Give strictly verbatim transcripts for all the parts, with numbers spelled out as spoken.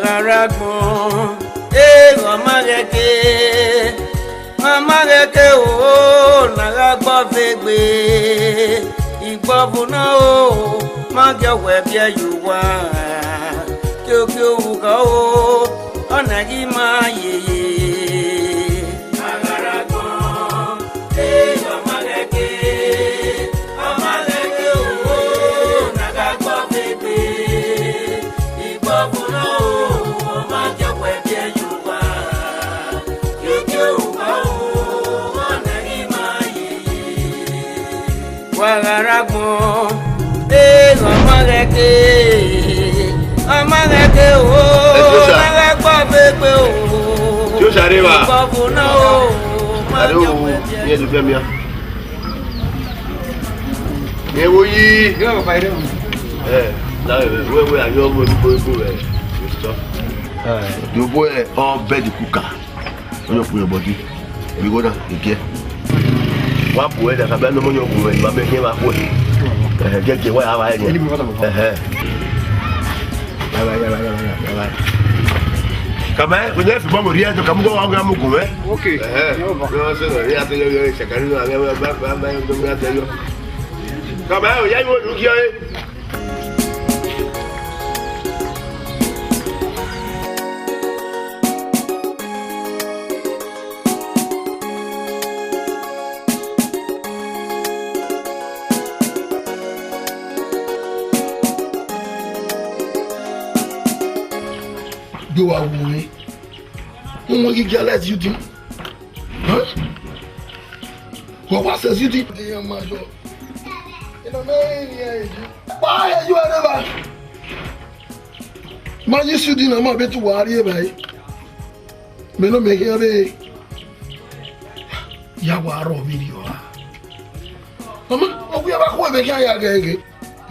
Gha rre agbọn, eh, ọ ma ghẹ ke, ọ ma ghẹ ke o, na gha gbọve egbe. Igbọvu na o, ma gie ọwẹ biẹ ye uwa. Kiokio ugha o, ọ na ghi ma yeye. Aghara agbọn, eh, ọ ma ghẹ ke, ọ ma ghẹ ke o, na gha gbọve egbe. Igbọvu na o, ọ ma gie ọwẹ biẹ ye uwa. Kiokio ugha o, ọ na ghi ma yeye. Wa gha rre agbọn, eh, ọ ma ghẹ ke, ọ ma ghẹ ke o, Ẹ ti o sa. Na gha gbọve egbe o. Ti o sa rre evba. Igbọvu na o, ọ ma Ẹ ghẹ ke o, o. Yẹn do fẹ mia. Yẹn wo yi. Yọ, baba, ire o. Ẹ, na, wẹ, wẹ, ayọ, wẹ, wẹ, wẹ, wẹ, stop. Ẹ, do boy, ọ bed cooker. Ọyọkpuyọ body. Vbe igho na, egiẹ. Wa bu ẹre, da, kabẹ ne ọmọ yọ gun ẹre, ma mẹ khian vbe akhuẹ. Ẹhẹ, giẹgiẹ, wa ya vba ẹre. Ẹhẹ. Yaba, yaba, yaba, yaba. Kabẹ, o jẹ fi bọmọ rhie, to ka mu gọ wa gha mu gun ẹre. Okay. Ẹhẹ. Yọ, ba. Yọ, sẹ nọ, ya te yọ, yọ, ṣakari nọ, ba, ba, ba, ba, ba, ya te yọ. Kabẹ, o ya iwo nu giẹ. Do wa wu mwẹ. Uwẹ ghi gia lẹs yu di. Huh? Wẹ wa sẹ yu di. Di yan ma yọ. Ina mẹ ni ẹ yi. Wa ẹ yu ẹre ba. Ma yi yu di na ma be tu wa rrie ba yi. Mẹ nọ mẹ khian vbe ya wa rrọọ vberriọ ra? Mama, ọ gu ya vbe akhuẹ vbe khian ya ghẹ ghe.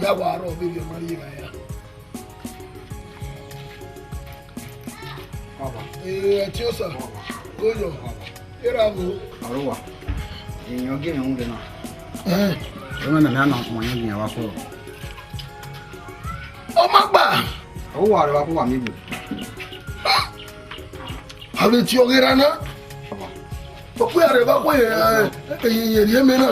Ya wa rrọọ vberriọ ma rrie evba ya. Baba. Eh, Ẹtiosa, Oyọ, Eravo. Arowa, èèyàn gé mi ń dena. Eh. Ọmọ náà náà wọ́n yẹn gbìyànjú wa kúrò. Ọ ma gba. Ó wà rẹ wa kó wà mí bò. Avbe tie ọghe ra na. Okpia rẹ vbe akhuẹ, eh, eh, ye rhie mẹ na.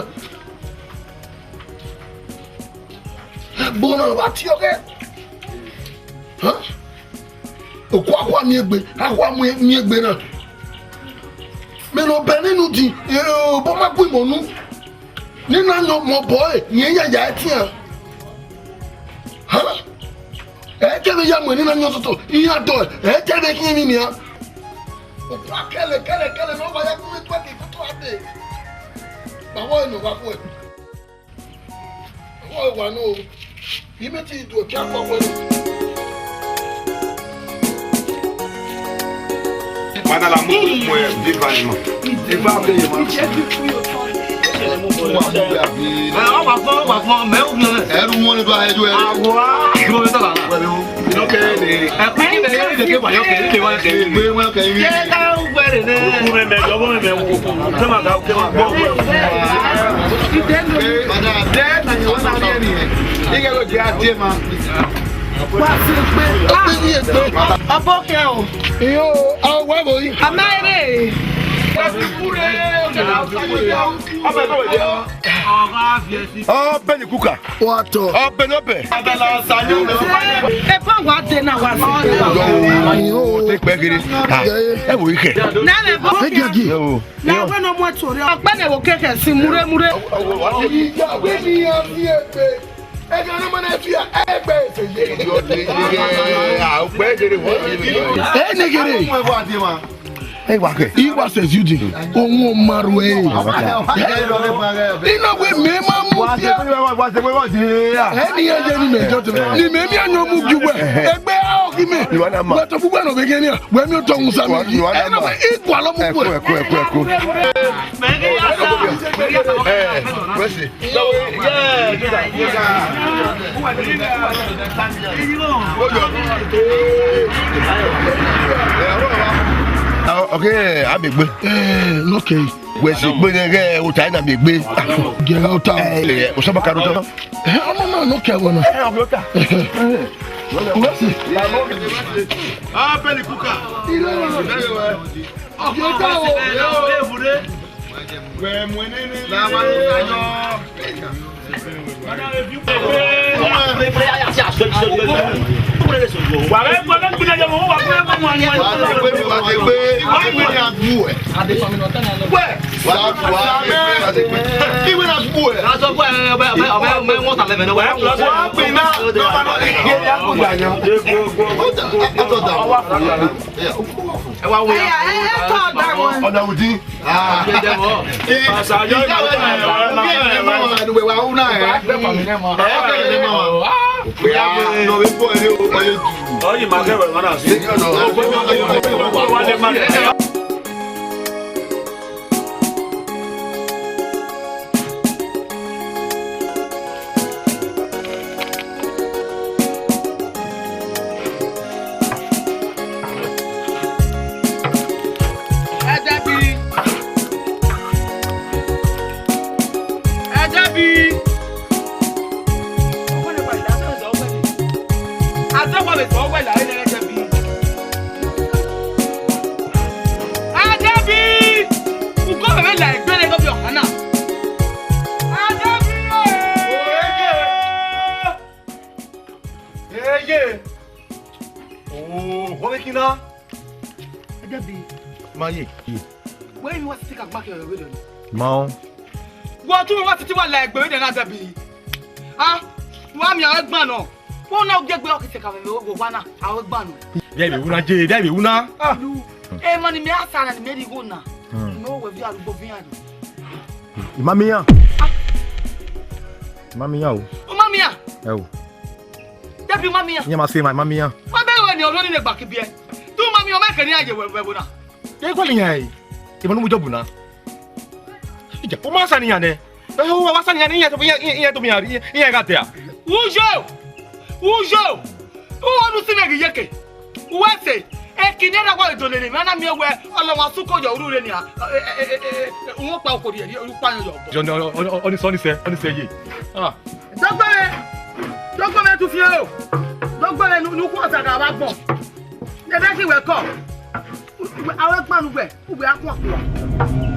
Ẹgbo na wa tie ọghe. Huh? Okhuo akhua miẹn egbe, akhua mu miẹn egbe na. Mẹ ne ọ bẹ nene udi, eh, obọ ma gu imẹ unu. Ne I na yọn mẹ obọ ẹre, rẹn ya ya ẹtian. Huh? Ẹ kẹmwẹ ya mu ẹre ne I na yọn toto, iran dọe, ẹ kẹmwẹ khian emwi nian. Okhuo kẹlẹ, kẹlẹ, kẹlẹ, ne ọ wa ya gu mwẹ tuẹ ke ikoto a dee. Kpawọ ẹre ne ọ wa khuẹ. Kpawọ ẹre wa nọ o. I mẹ te do ẹki akpọ wẹ. Madala mu mu ẹ viva ni ma. Viva ke ye ma. Wa mu ya bi. Ẹ, ọ wa fọ, ọ wa fọ, mẹ u yẹn. Ẹrú wọn ni do a ẹjọ ẹ. Awa, ìgbọ́n mi tọ́lá. Wẹ̀rẹ̀ o. Inọkẹ de. Ẹkún de, de ke wa yọ ke, de wa ke. Egbe wọn kẹ yi. Ye ka u gbẹre nẹ. Ku mẹ mẹ, yọ mẹ mẹ wo. Ke ma ga, ke ma gbọ. Madam, de na ni wọn na ni ẹni. Ike lo jẹ a die ma. Wa si pe. Ọbọ kẹ o. Iyo, a wa bo yi. A ma ere. Ọ bẹ ni kuka. Wa tọ. Ọ bẹ ni ọbẹ. Epa wa de na wa si. Iyo. Te pẹ kiri. Ah, ẹ wo ike. Na le bo. Ẹ jẹ di. Yo. Na wẹ ne ọ mu ẹtu rre, ọkpẹn ne ẹvbo kẹkẹ sin mure mure. Ìyàwó ni a fi ẹgbẹ. Ẹgbẹ ọmọ náà fi ẹgbẹ ẹsẹ yẹ. Ọkpẹn kiri wọ. Ẹ ne kiri. Ẹ wa kẹ. I wa sẹ Zudi. Ohun ọ ma ru ẹ. Ina wẹ mẹ ma mu bia. Ẹ ni ẹ jẹ ni mẹ jọ tẹ. Ni mẹ mi anyọ mu ju wẹ. Ẹgbẹ a ọ ghi mẹ. Wẹ tọ fugbe nọ vbe ghe nia. Wẹ mi otọ musa mi. Ẹ nọ wẹ. Eku, eku, eku, eku. Eh, mercy. Ah, okay, a be gbe. Eh, no, okay. Wẹ si gbe ne ghe ota na be gbe. Gẹ ota. Eh, o sọ ma ka ro tọ. Eh, ọmọ ma no kẹ wọ na. Eh, ọmọ ota. Ah, Penny Cooker. Ọkọ ọba sẹbẹ na, ọ vbe vure. Wẹ mu nene na wa yọ. Wa vbe, wa vbe gbele yọ, wa vbe mu, wa vbe mu. Wa vbe, wa vbe gbele, wa vbe mu. Wẹ. Wa, wa, wa, wa, wa, iwe na bu ẹ. Wa sọ fún ẹ, ọbẹ, ọbẹ, ọbẹ, ọbẹ wọn ta lẹmẹ náà. Wa plus one. Wa pè náà. Ẹ wá wò ya. Ẹ, ẹ, ẹ tọ ọ̀dà wọn. Ọ̀dà òdì. Ah. Ẹ jẹ́ mọ́. Pàṣẹ ọjọ́ ìgbà tó máa ń bá wọn náà. Ẹ wá wò náà, ẹ. Ẹ wá wò náà. Ọyìn máa kẹwàá wọn náà sí. Ọgbọ́n máa kẹwàá wọn náà sí. Ẹdẹbi. Ẹdẹbi. Azọgba vbe zẹ ọwẹ la, ẹdẹbi. Adebi! Uko vbe la egbe ne gọbi ọkhan na. Adebi! Eye! Oh, wọ́n fi kí ná? Adebi. Ma ye. Wẹ́n mi wá sí ka gbá kẹrẹ wẹ́rẹ́ ni. Ma ọ́n. Wọ́n tún wá títí wá la egbe wẹ́rẹ́ ni Adebi. Ah, wá mi àwọn ẹgbẹ́ náà. Wọ́n náà gbẹgbẹ́ ọkìtì kàwé mi wò wá náà, àwọn ẹgbẹ́ náà. Bẹ́ẹ̀ mi wú ná jẹ́, bẹ́ẹ̀ mi wú ná. Ah. Lu, ẹ mọ ni mi a sa na ni mi ri gho na. Hmm. Mi o wẹ vi arugbo vi yan. Imamiyan. Ah. Imamiyan o. Imamiyan. Ẹ o. Debi Imamiyan. Iyan ma se ma Imamiyan. Wọ́n bẹ̀rẹ̀ wẹ̀ ni ọ̀rọ̀ nílẹ̀ gbà kí biẹ. Tú Imamiyan ọmọ ẹ̀kẹ́ ní àyè wẹ̀ wẹ̀ wò náà. Ẹ kọ́ nìyẹn ẹ. Ìmọ̀ ní mo jọ bù náà. Ìjà, o ma sa nìyẹn nẹ. Ẹ, o wa sa nìyẹn nẹ, iyan tó, iyan, iyan, iyan tó mi a, iyan, iyan gha tẹ a. Uyo! Uyo! U wa nu si mẹ ghi yeke. Uwẹ sẹ, ẹki ne ẹre wa do lele, mẹ na miẹn wẹ, ọlọmọ Asuko yọ uru rre nia. Ẹ, ẹ, ẹ, ẹ, ẹ, ẹ, wọn kpa okori ẹre, ru kpa yọ yọ. Jọ, ọ, ọ, ọ, ọ ni sẹ, ọ ni sẹ, ọ ni sẹ ye. Ah. Dọgbẹmwẹ, dọgbẹmwẹ tu fian o. Dọgbẹmwẹ nu, nu khuan sa gha vba gbọn. Ẹdẹ ki wẹ kọ. Aro ẹgbẹn nu wẹ, uwẹ a khuan khuan.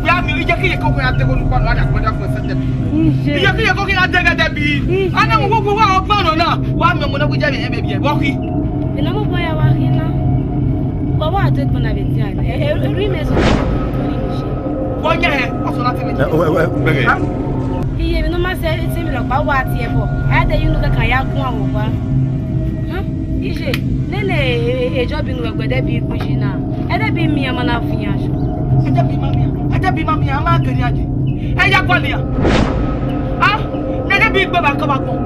Wẹ a miẹn, iye ki iye ko wẹ a dẹghe onukpa nu, a da kpẹdẹ kpẹdẹ sẹtẹ. Iye. Iye ki iye ko khin a dẹghe Adebi. Iye. A na mu wẹ, wẹ, wẹ ọgbọn nọ na, wa miẹn ọmọ na wẹ iye mẹ, mẹ biẹ, vbe ọ khin? Ena mu bọ ya wa khin na. Wa wa dẹ gbọn na vbe dia. Ẹ, ẹ, ẹ, ri mẹ so. Wọ yẹ hẹ, ọsọ na ti mẹ. Ẹ, wẹ, wẹ, wẹ. Ha? Iye, emwi ne ọ ma sẹ, sẹ emwi rhọkpa wa tie ẹbọ. A de ye unu kaka ya gun awẹ owa. Hẹn? Iye, nene e, e, e, Job nu ẹgbẹ Adebi gun yi na. Adebi miẹn ma na vian yo. Adebi ma miẹn, Adebi ma miẹn, a ma geri aye. Ẹ ya gualọ iran. Ah, ne Adebi gbe vbe akọ vbe agbọn.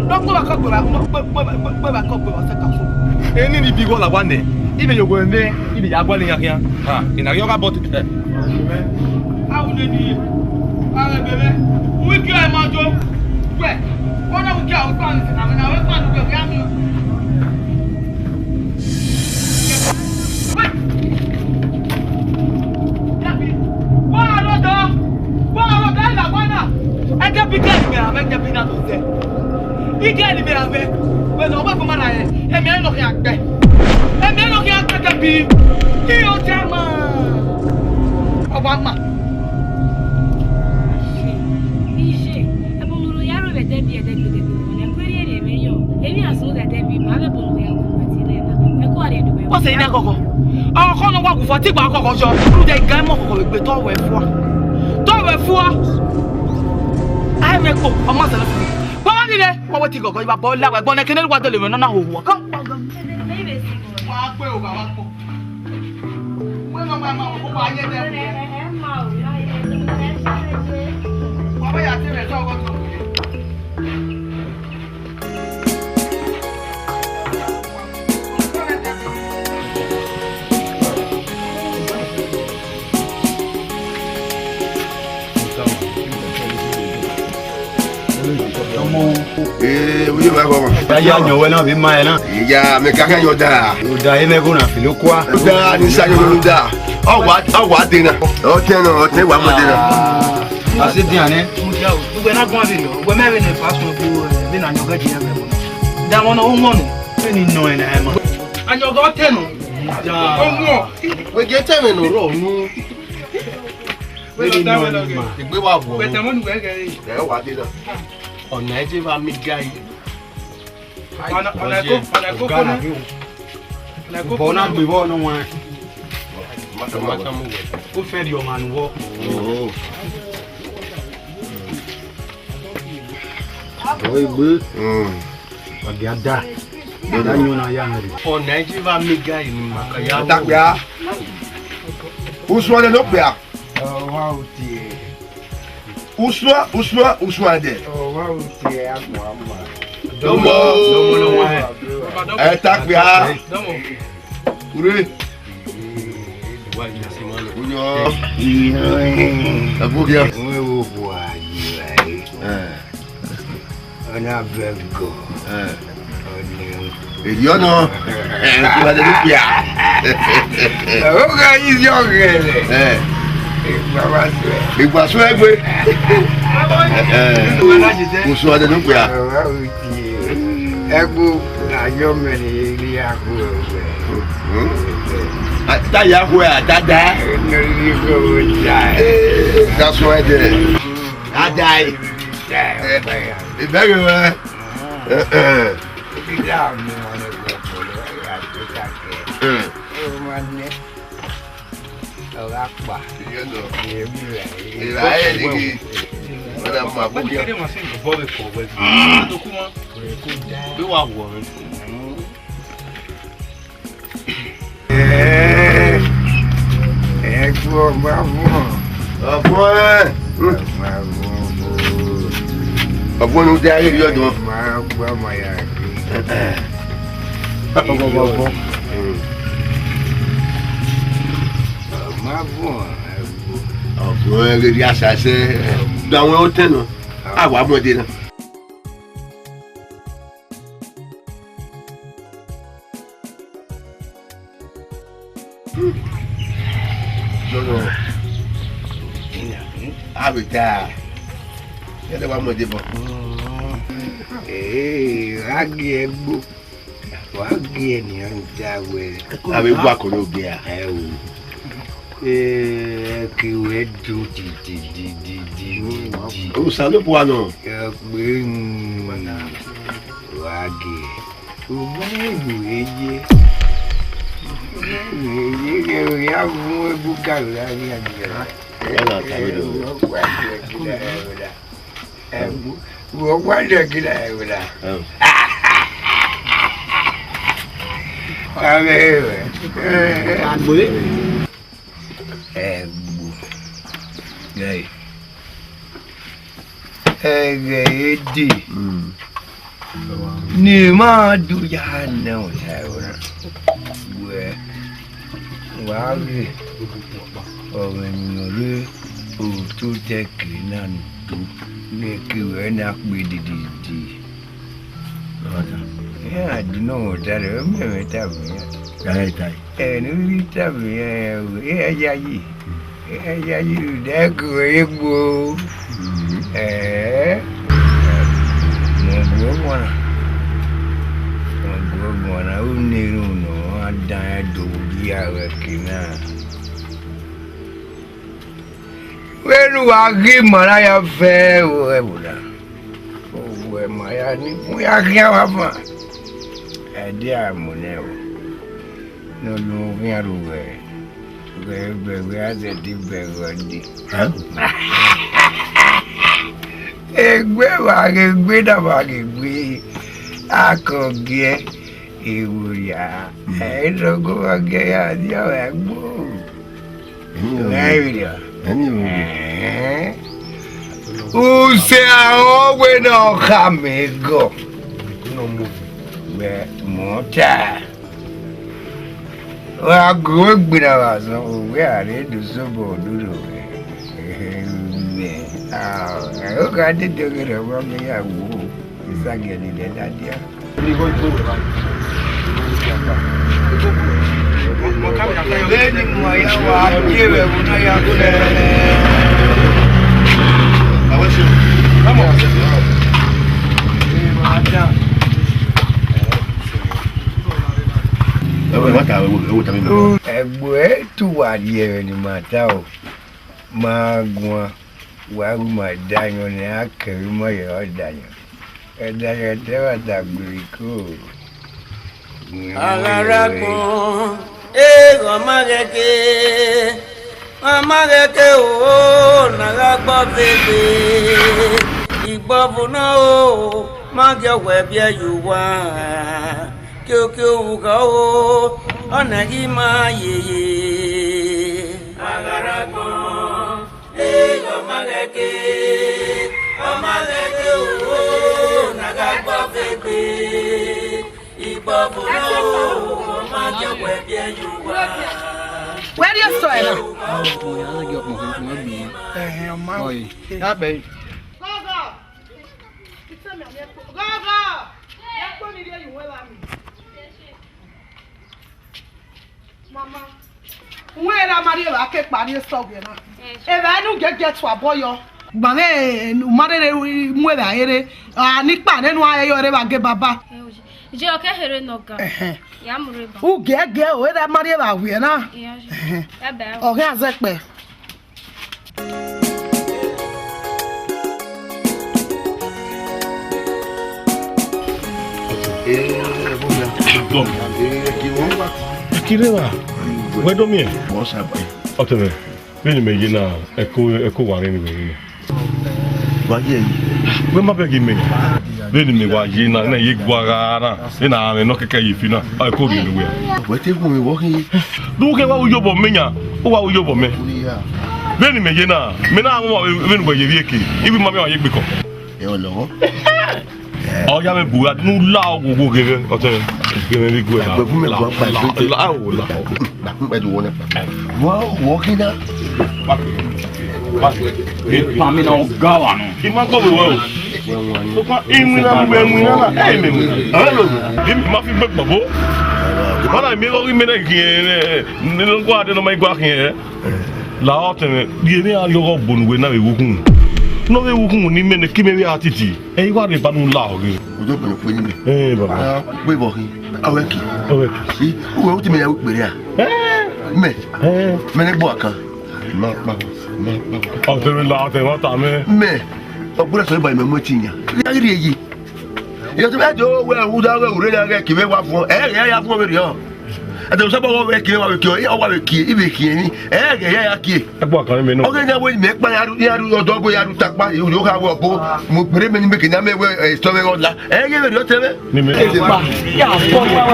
Ne ọ gbe vbe akọ gbe vbe, ne ọ gbe, gbe, gbe, gbe vbe akọ gbe vbe ọsẹ ka fo. Eni ni bi igho la wa nẹ, ibe ye ogo ẹmwẹ, ibe ya gualọ iran khian. Ha, ina ghi ọ gha bọ titẹ. Awu nene iye. Awu ebe mwẹ. Wiki ọre ma jo. Wẹ, wọ́n náà wiki awu kpa ni, na wẹ, na wẹ kpa ni, wẹ, wẹ, ami. Wẹ. Yabi. Wọ́n á lọ dán. Wọ́n á lọ dán ìlà wọ́n náà. Ẹ jẹ́ bí kẹ́hìn mi, àmọ́ ẹ jẹ́ bí náà ló tẹ̀. Igẹ ni mẹ ra vẹ, wẹ nọ wẹ fo ma na rẹ, ẹmẹ nọ khian gbẹ. Ẹmẹ nọ khian gbẹ kẹ bi. I o jẹ ma. Ọ wa ma. Iye, ẹbọ ne u ya ro vbe Adebi, Adebi, Adebi, ne ku erriọ erriọ ẹmwẹ yọ. Emwi a sunu da Adebi, ma vbe ẹbọ ne u ya ro vbe ẹtin na. Ẹ ku a rhie do vbe. Ọ sẹ ina kọkọ. Ọkọ nọ wa gu fua, ti gba kọkọ yọ. U de ga mọ kọkọ vbe gbe tọ wẹ fua. Tọ wẹ fua. Ai mẹ kpo, ọmọ sẹ lọ. Baba ni re, wa wẹ ti gọgọ, iba bọ la wẹ, gbọnẹ kene wa dele wẹ nọ na hoho. Kọ. Wa gbe o, wa kpo. Wẹ nọ ma ma o, wa ye de. Wa ba ya te rẹ tọ ọgọ to. Ee, uye ba kọ ma. Ya ya nyọ wẹ na vbe ma ẹ na. Iya, mẹ ka kẹ yọ da. O da emẹ ko na filo kua. O da ni sa yọ lo da. Ọ wa, ọ wa de na. Ọ tẹ na, ọ tẹ wa mọ de na. A se dian nẹ. Mu dia o. Gbogbo ẹ na gbọn vbe lọ. Gbogbo ẹ mẹ vbe ne fa sun ko, vbe na nyọ gẹ dia vbe. Da wọn na o mọ nu. Ni nọ ẹna ẹmọ. Anyọghọ tẹnọ. Ọmọ. Wẹ gie tẹmwẹ ne ọ rrọọ unu. Wẹ nọ tẹmwẹ nọ gẹ. Egbe wa vọ. Wẹ tẹmwẹ nu wẹ gẹ. Ẹ wa de na. Ọna ẹdẹ wa mi ga yi. Ọna, ọna ẹko, ọna ẹko kona. Ọna ẹko kona. Bọ na gbe bọ nọ wan. Mata, mata mu wẹ. Ko fẹ di ọma nu wọ. Oh. Ọ egbe. Mm. Wa gia da. Da nyọ na ya na re. Ọ Nigeria mega ni ma ka ya. Dagba. Usuan ne okpia. Ọmwa utie. Usuan, usuan, usuan de. Ọmwa utie agbọn ama. Domo, domo, domo. Ẹ ta kpia. Domo. Ure. Uyo. Ẹgbẹgia. Uwe wo bu ayi ra e. Eh. Ọna vẹ gọ. Eh. Ọni. Èyí ọ̀nà. Eh, kí wàá dé ní pìà. Ó ga yí sí ọ̀gẹ̀dẹ̀. Eh. Ìgbà wa sọ ẹ. Ìgbà sọ ẹ gbé. Eh, eh. Kò sọ adé ní pìà. Ọ̀rọ̀ ò tiẹ̀. Ẹgbó, ayọ́ mẹ́rin ilé àgbo ẹ̀wẹ̀. Hmm? Táyà kú ẹ̀ àdáda. Ẹ̀nà ilé kò wọ́n jà ẹ̀. That's why there. Ada ẹ̀. Ìbẹ̀rẹ̀ rẹ̀. Ọgha kpa. Ìrà ẹ̀ nìyí. Ìrà ẹ̀ nìyí. Wọ́n dà mú àbúrò. Bí wàá wọ̀ ẹ́. Ẹ, ẹ kú ọgbà fún ọ. Ọ̀fun ẹ̀. Ọgbà fún ọ. Ọ̀fun ló dé ayé yọ̀dọ̀. Máa gbọ́ ọmọ yàrá. Ọ̀fun ẹ̀ lè rí àṣà ṣe. Gba àwọn ọtẹ náà. Àwa mọ̀ dé náà. Jọlọ. Abita. Yẹlẹ wa mọ de bọ. Ee, a ghi ẹgbo. Wa ghi ẹni a da wẹ. A vbe gua koro oge a. Ẹ o. Ee, ke wẹ do di di di di di di. Osanobua nọ. Ẹ pé, mm, wa ghi. Ugbẹn ghẹ ye, ghẹ ye, ghẹ ya mu ebu ka gha gha gha. Wọ́n là ń ta lóde òwe. Wọ́n wá lẹ̀ gíga ẹ̀rọ la. Àmì ẹ̀rọ. Àgbẹ̀. Ẹ̀gbọ́n. Gẹ̀ẹ́. Ẹghẹ ede. Mm. Ne ma do ya nẹ ọta ẹro na. Wẹ, wa ghe ọmwẹ ne ọ rre ototẹki na do ne ke wẹ na kpe dididi. Iran di nọ mwẹ ọta rẹ, ọ miẹn mwẹ tama iran. Ẹ, ne u rhirhi tama iran, ẹ, iran yayi. Iran yayi rhunmwuda ẹko egbo. Ẹ, mẹ gu ọguan na. Mẹ gu ọguan na, u na erhunmwu ne ọ dan ẹn do vbiẹ aro ẹki na. Vbene uwa ghi ma na ya vẹ ẹvbo na, uwẹ ma ya ni bun ya khian vbe avan. Ẹdẹ a mu nẹ o, ne ọ lu khian ru wẹ, wẹ bẹ wẹ a zẹdẹ bẹghe ọdẹ. Hẹn? Egbe wa ghe egbe da wa ghe egbe, a kọ giẹ, ewu ria, ẹ i dọgọ wa giẹ ya dia wa gbo. Ẹni o. Ẹ i ria. Ẹni o. Ẹhẹn. Use ahọn wẹ ne ọ khama egọ. Wẹ mọ ta. Wa gu egbe na vbe azọn, ovbi a rre do sobọ oduro. Mẹ, ah, ẹ o gha dede ghe rẹ, wa ghe ya wo. Isagiẹn ni lẹ ladian. Vbene ima ya wa gie vbe ẹvbo na ya fẹ. Vamos. Ima dan. Ẹ wẹ, ma ta, ẹ wẹ, ẹ wẹ, ta mi ma. Ẹgbuẹ te uwa rhie ẹmwẹ ne ima ta o, ma guan, wa ru ma dayan ne a kẹvbe ima ye ọ dayan. Ẹdayan te wa da gbiri ko. Agharagbọn, eghọ ma ghẹ ke, ọ ma ghẹ ke o, na gha gbọ vbe egbe, igbọvu nọ o, ma gie ọwẹ biẹ ye uwa, kiokio vbe ugha o, ọna ghi ma yeye. Agharagbọn, eghọ ma ghẹ ke, ọ ma ghẹ ke o, na gha gbọ vbe egbe, igbọvu nọ o, ọ ma gie ọwẹ biẹ ye uwa. Wẹ rhie sọ ẹre na? Ẹhẹn, ọ ma. Ọye. Ya bẹ. Gọgọ. Ite mẹ, mẹ kpo. Gọgọ. Mẹ kpo ni rhie ye uwẹ vba mi. Mama, uwẹ ra ma rhie evba ke kpa rhie sọ vbe na. Evba ne u gẹgẹ tuabọ yọ. Gbanmwẹ, eh, u ma rere mu evba here, a ni kpa nene uan yọ rre vbe agie baba. Je ọ ke here nọ ga. Ẹhẹn. Ya mu rre ba. U gẹgẹ o, erha ma rhie evba wiẹ na. Iya, je. Ẹhẹn. Ya bẹ. Ọ ghi azẹ kpẹ. Kire wa, wẹ do miẹn? Ọtẹn mwẹ, vbene imẹ ye na, ẹko, ẹko wa rre ni wẹ ye na. Wa ye yi. Wẹ ma bẹghe imẹ. Vbene imẹ wa ye na, na ye gua gha na, ena mwẹ nọ kẹkẹ ye fi na, a ẹko rhie ne uwẹ. Wẹ te gu mwẹ vbọ khin? Du kẹ wa uyobọ mẹ yan, u wa uyobọ mẹ. Vbene imẹ ye na, mẹ na wọn vbene uwẹ ye vbieke, ibi ma mẹ wa ye gbekọ. Ẹ ọlọghọ. Ọ ya mwẹ bu gha ne u la oghogho ghe mwẹ, ọtẹn mwẹ, ghe mwẹ vbe iguẹ la. Ẹgbẹvun mẹ gua kpa ẹgbẹ. La o, la o. Ẹdun wọnẹ. Wọ, wọ kina. Epa mi na ga wa nọ. I ma gbọ vbe wẹ o. Sokpan, iwinna ni wẹ iwinna na, ẹ i mẹ iwinna. Ẹ i mẹ iwinna. I ma fi gbe gbọbo. Ọna mi ghi mẹ na khian, ne nọ gua de nọ ma i gua khian. La ọtẹn mwẹ, rhie emwi iran yọghọ bọ ne uwẹ na vbe wu khunmwu. Ne ọ vbe wu khunmwu ne imẹ ne ke imẹ vbe a titi, ẹ i wa rre eba ne u la ọghe. Ojo bẹrẹ kpe ni mẹ. Ẹ, baba. Ah, kpe vbọ khin? Ọghẹ ki. Ọghẹ ki. I, uwẹ u te mẹ ya ru ikpere a? Ẹ. Mẹ. Ẹ. Mẹ ne gbe kan. Ma kpa, ma kpa. Ọtẹn mwẹ la, ọtẹn mwẹ ta mẹ. Mẹ. Ọgbẹrẹ sọ iba mẹ mu ẹtin yan. Ya ghi rhie yi. Iyẹn te mẹ do wẹ uda wẹ ure ya ghẹ ke vbe wa vuọn, ẹ ghẹ ya vuọn vberriọ. Ẹdẹ Osanobua wẹ ke vbe wa vbe kie, ọ wa vbe kie, I vbe kie emwi, ẹ ghẹ ya ya kie. Ẹgbẹe ọkan mẹ nọ. Ọ ghe ne wẹ mẹ kpa ya ru, ya ru ọdọ gbe ya ru takpa, ẹ ru kha wẹ ọbo, mo kpere mẹ ni mẹ ke na mẹ wẹ, ẹ, sọ vbe ọ la. Ẹ ghẹ vberriọ tẹ vbe. Ni mẹ. Ẹ ba. Ya fọ. Yọ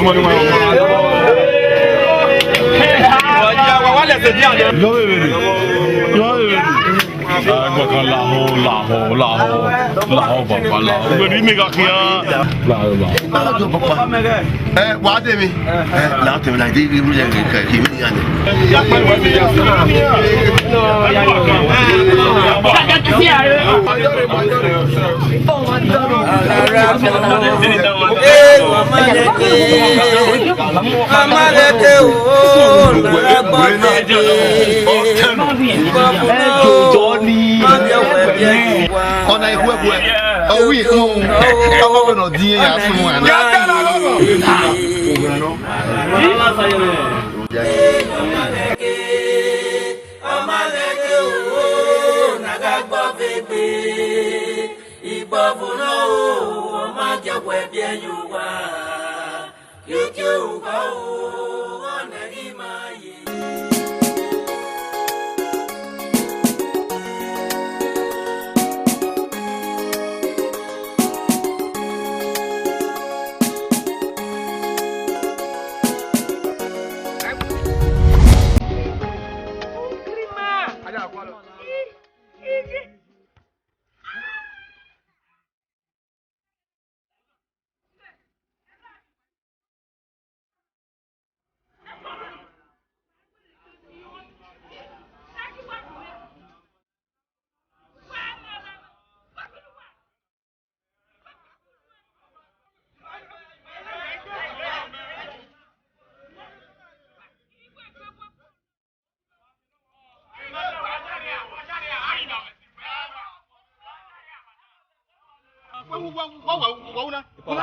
vbe vberriọ. Yọ vbe vberriọ. Ẹgbẹe ọkan lahọ, lahọ, lahọ, lahọ, baba, lahọ. Wẹ ne imẹ gha khian. Lahọ, lahọ. Ẹ, wa de mi. Ẹ, la te mi la de ru ye ke ke mi ya ne. Ọna ikhuẹkhuẹ, ọ wi ikun, ọ wa wẹ ne ọ diẹn ya tun wan. Ọ ma ghẹ ke o, na gha gbọ vbe egbe. Igbọvu nọ o, ọ ma gie ọwẹ biẹ ye uwa. Gie uwa o, ọna ghi ma ye.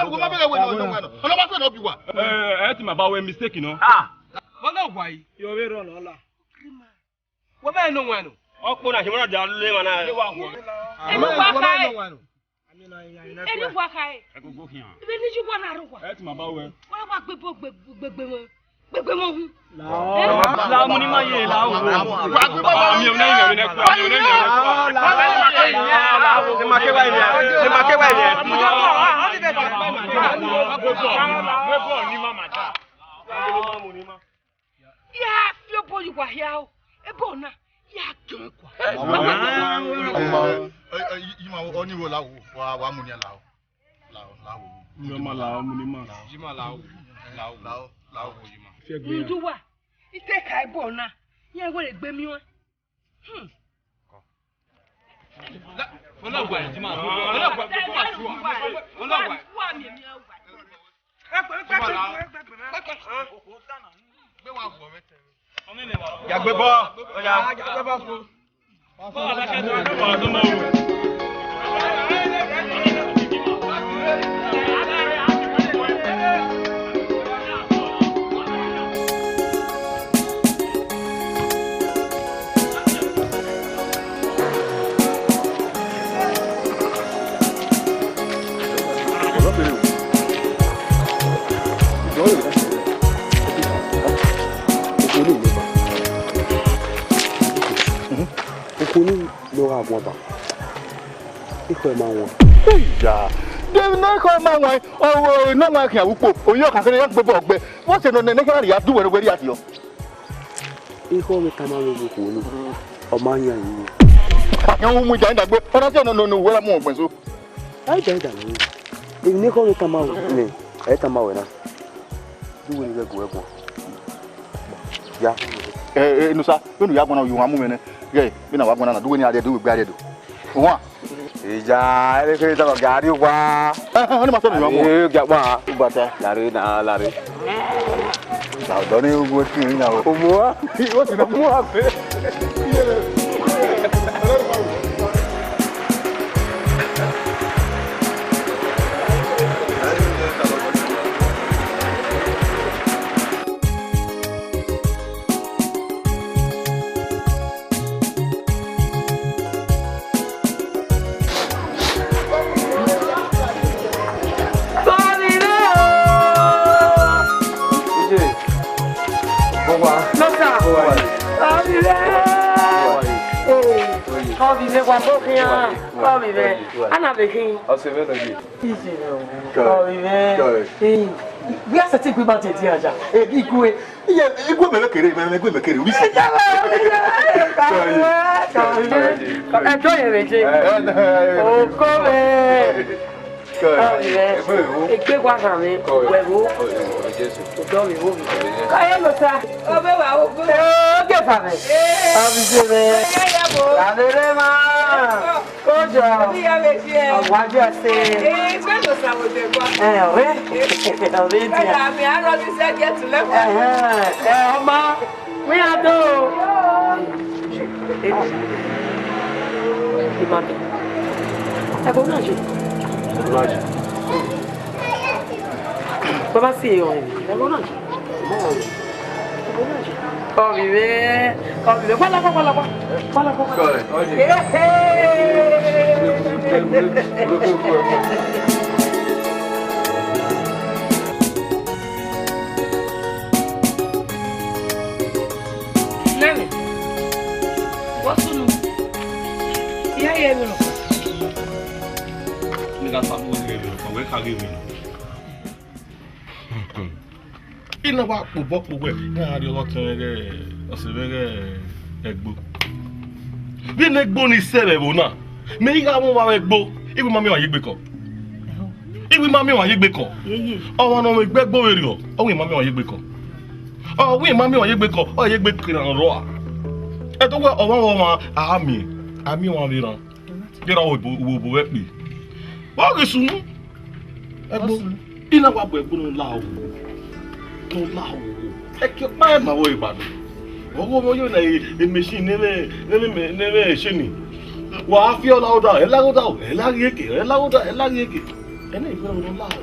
Ọmọ ma bẹghe wẹ nọ, nọ wẹ nọ. Ọmọ ma fẹ nọ bi wa. Eh, ẹ ti ma ba wẹ mistake nọ. Ah. Wọ́n náà wà yìí. Yọ vbe rọ lọ la. Wọ́n bẹ́ẹ̀ nọ wẹ nọ. Ọkpọ na himọ na da le ma na. Ẹ wá wọ. Ẹ wá ka ẹ. Ẹ wá ka ẹ. Ẹ gogo khian. Ibe ni ju wa na ro wa. Ẹ ti ma ba wẹ. Wa wa gbegbe gbegbe wọn. Gbegbe wọn hu. La mu ni ma ye la o. Wa gbegbe wọn. Mi ò ní ìyẹn, mi ò ní kú, mi ò ní ìyẹn. Ẹ ma ke wa ilẹ. Ẹ ma ke wa ilẹ. Wẹ bọ ni ma ma da. Ya fi obọ ye uwa hia o. Ebo na, ya dọn kua. Ọmọ, ẹ, ẹ, ẹ, Yima, ọ ni wo la wo, wa, wa mu ni la wo. La wo, la wo. Yima la wo, mu ni ma. Yima la wo, la wo. La wo, la wo, Yima. Fiẹgbe ya. Nduwa, ite ka ebo na, yẹn wẹ gbe mi wan. Hmm. Ọlọ́gbà ẹ̀ ti máa tó. Ọlọ́gbà ẹ̀ ti máa tó. Ọlọ́gbà ẹ̀. Gbé wa wọ̀ mẹ́tẹ̀. Ya gbé bọ́. Ọya. Ya gbé bọ́ fún. Okoni ne ọ gha guan ba, ekhọe ma wan. Iya, de ne ekhọe ma wan, ọ ne ọ wan khian vbe ukpo, oyọ ka kere ya gbobọ ọgbẹ. Vbọzẹ nọ nene khian rhia du wẹ ne uwẹ rhia diọ. Ekhọe mwẹ tama mwẹ vbe okhuo ni, ọ ma yan yi. A khian mu idaidagbe, ọ na sẹ nọ nọ uwẹ ra mu ọgbẹn so. A idaidagbe, emwi ne ekhọe mwẹ tama wẹ nẹ, ẹ i tama wẹ na. Du wẹ ne I ghẹ gu ẹ guan. Ya. Ẹ, ẹ, Enusa, vbene u ya guan na, u ye uwan mu mwẹ nẹ. Ghẹ, vbene a wa guan na, du wẹ ne a rhie do, u gbe a rhie do. Uwan. Iya, ẹ vbe kherhe tama gari uwa. Ẹ, ẹ, ọni ma sẹ ne u ya mu. Ẹ, gari uwa. U bata. Lare na, lare. Na ọdọ ni ugu etin rin yan o. Omuwa. Omuwa be. Nọsa. Ọvivẹ. Ee, ọvivẹ wa bọ khian. Ọvivẹ. Ana vbe khin. Ọse mwẹ nọ ye. Ije rẹ o. Kọ. Ọvivẹ. Kọ. Ee, we are setting good about it here, ja. Ee, igue. Iye, igue mẹ vbe kere, mẹ, mẹ igue mẹ kere, we see. Ije rẹ, ije rẹ. Kọ. Ẹjọ yẹn vbe je. Ẹ, ẹ, ẹ. Oko vbe. Ọvivẹ, egbe wa khan mwẹ, wẹ vbo? Odọ vbe vbo vbe? Ka ye lota. Obe wa ogo. Oge fa mwẹ. Ọvivẹ mwẹ. Avere ma. Kojọ. Ọwa jẹ se. Ẹ, ọre. Ọre dia. Ẹhẹn, ẹ, ọma. Wẹ a do. Ima do. Ẹvbo na je. Baba si e ọnrẹn. Ẹvbo na je. Ọvivẹ, ọvivẹ, gbalagba, gbalagba, gbalagba. Ehe. Nene, wọ sunu. Iran ye vbe nọ. Ne gha sa vbe ghe vbe nọ, wẹ ka ghe vbe nọ. I na wa kpobọ kpowẹ, ne a rhie ọghe ọtẹn mwẹ ghẹ, ọse mwẹ ghẹ ẹgbo. Vbene ẹgbo ni sẹ vbe ẹvbo na, mẹ i gha mwẹ ọmwa vbe ẹgbo, iwẹ ma miẹn ọmwa ye egbe kọ. Iwẹ ma miẹn ọmwa ye egbe kọ. Ọmwa ne ọ mwẹ egbe ẹgbo vberriọ, ọ wẹ ma miẹn ọmwa ye egbe kọ. Ọ wẹ ma miẹn ọmwa ye egbe kọ, ọ ye egbe kere rrọọ. Ẹdẹ wẹ ọmwa vbe ọmwa, a miẹn, a miẹn ọmwa vbe erhan. Ghe ra wo obo, wo obo vbe ẹkpẹ. Wa ghi sunu. Ẹgbo, I na wa bu ẹgbo ne ọ la ohuhu. Ne ọ la ohuhu. Ẹki ọkpa ẹre ma vbe gba nẹ. Ọghe ovbi ọyọ na e, e machine ne vbe, ne vbe, ne vbe machine. Wa fi ọ la oda, ẹ la oda, ẹ la ghi eke, ẹ la oda, ẹ la ghi eke. Ẹna i vbe ne ọ la o.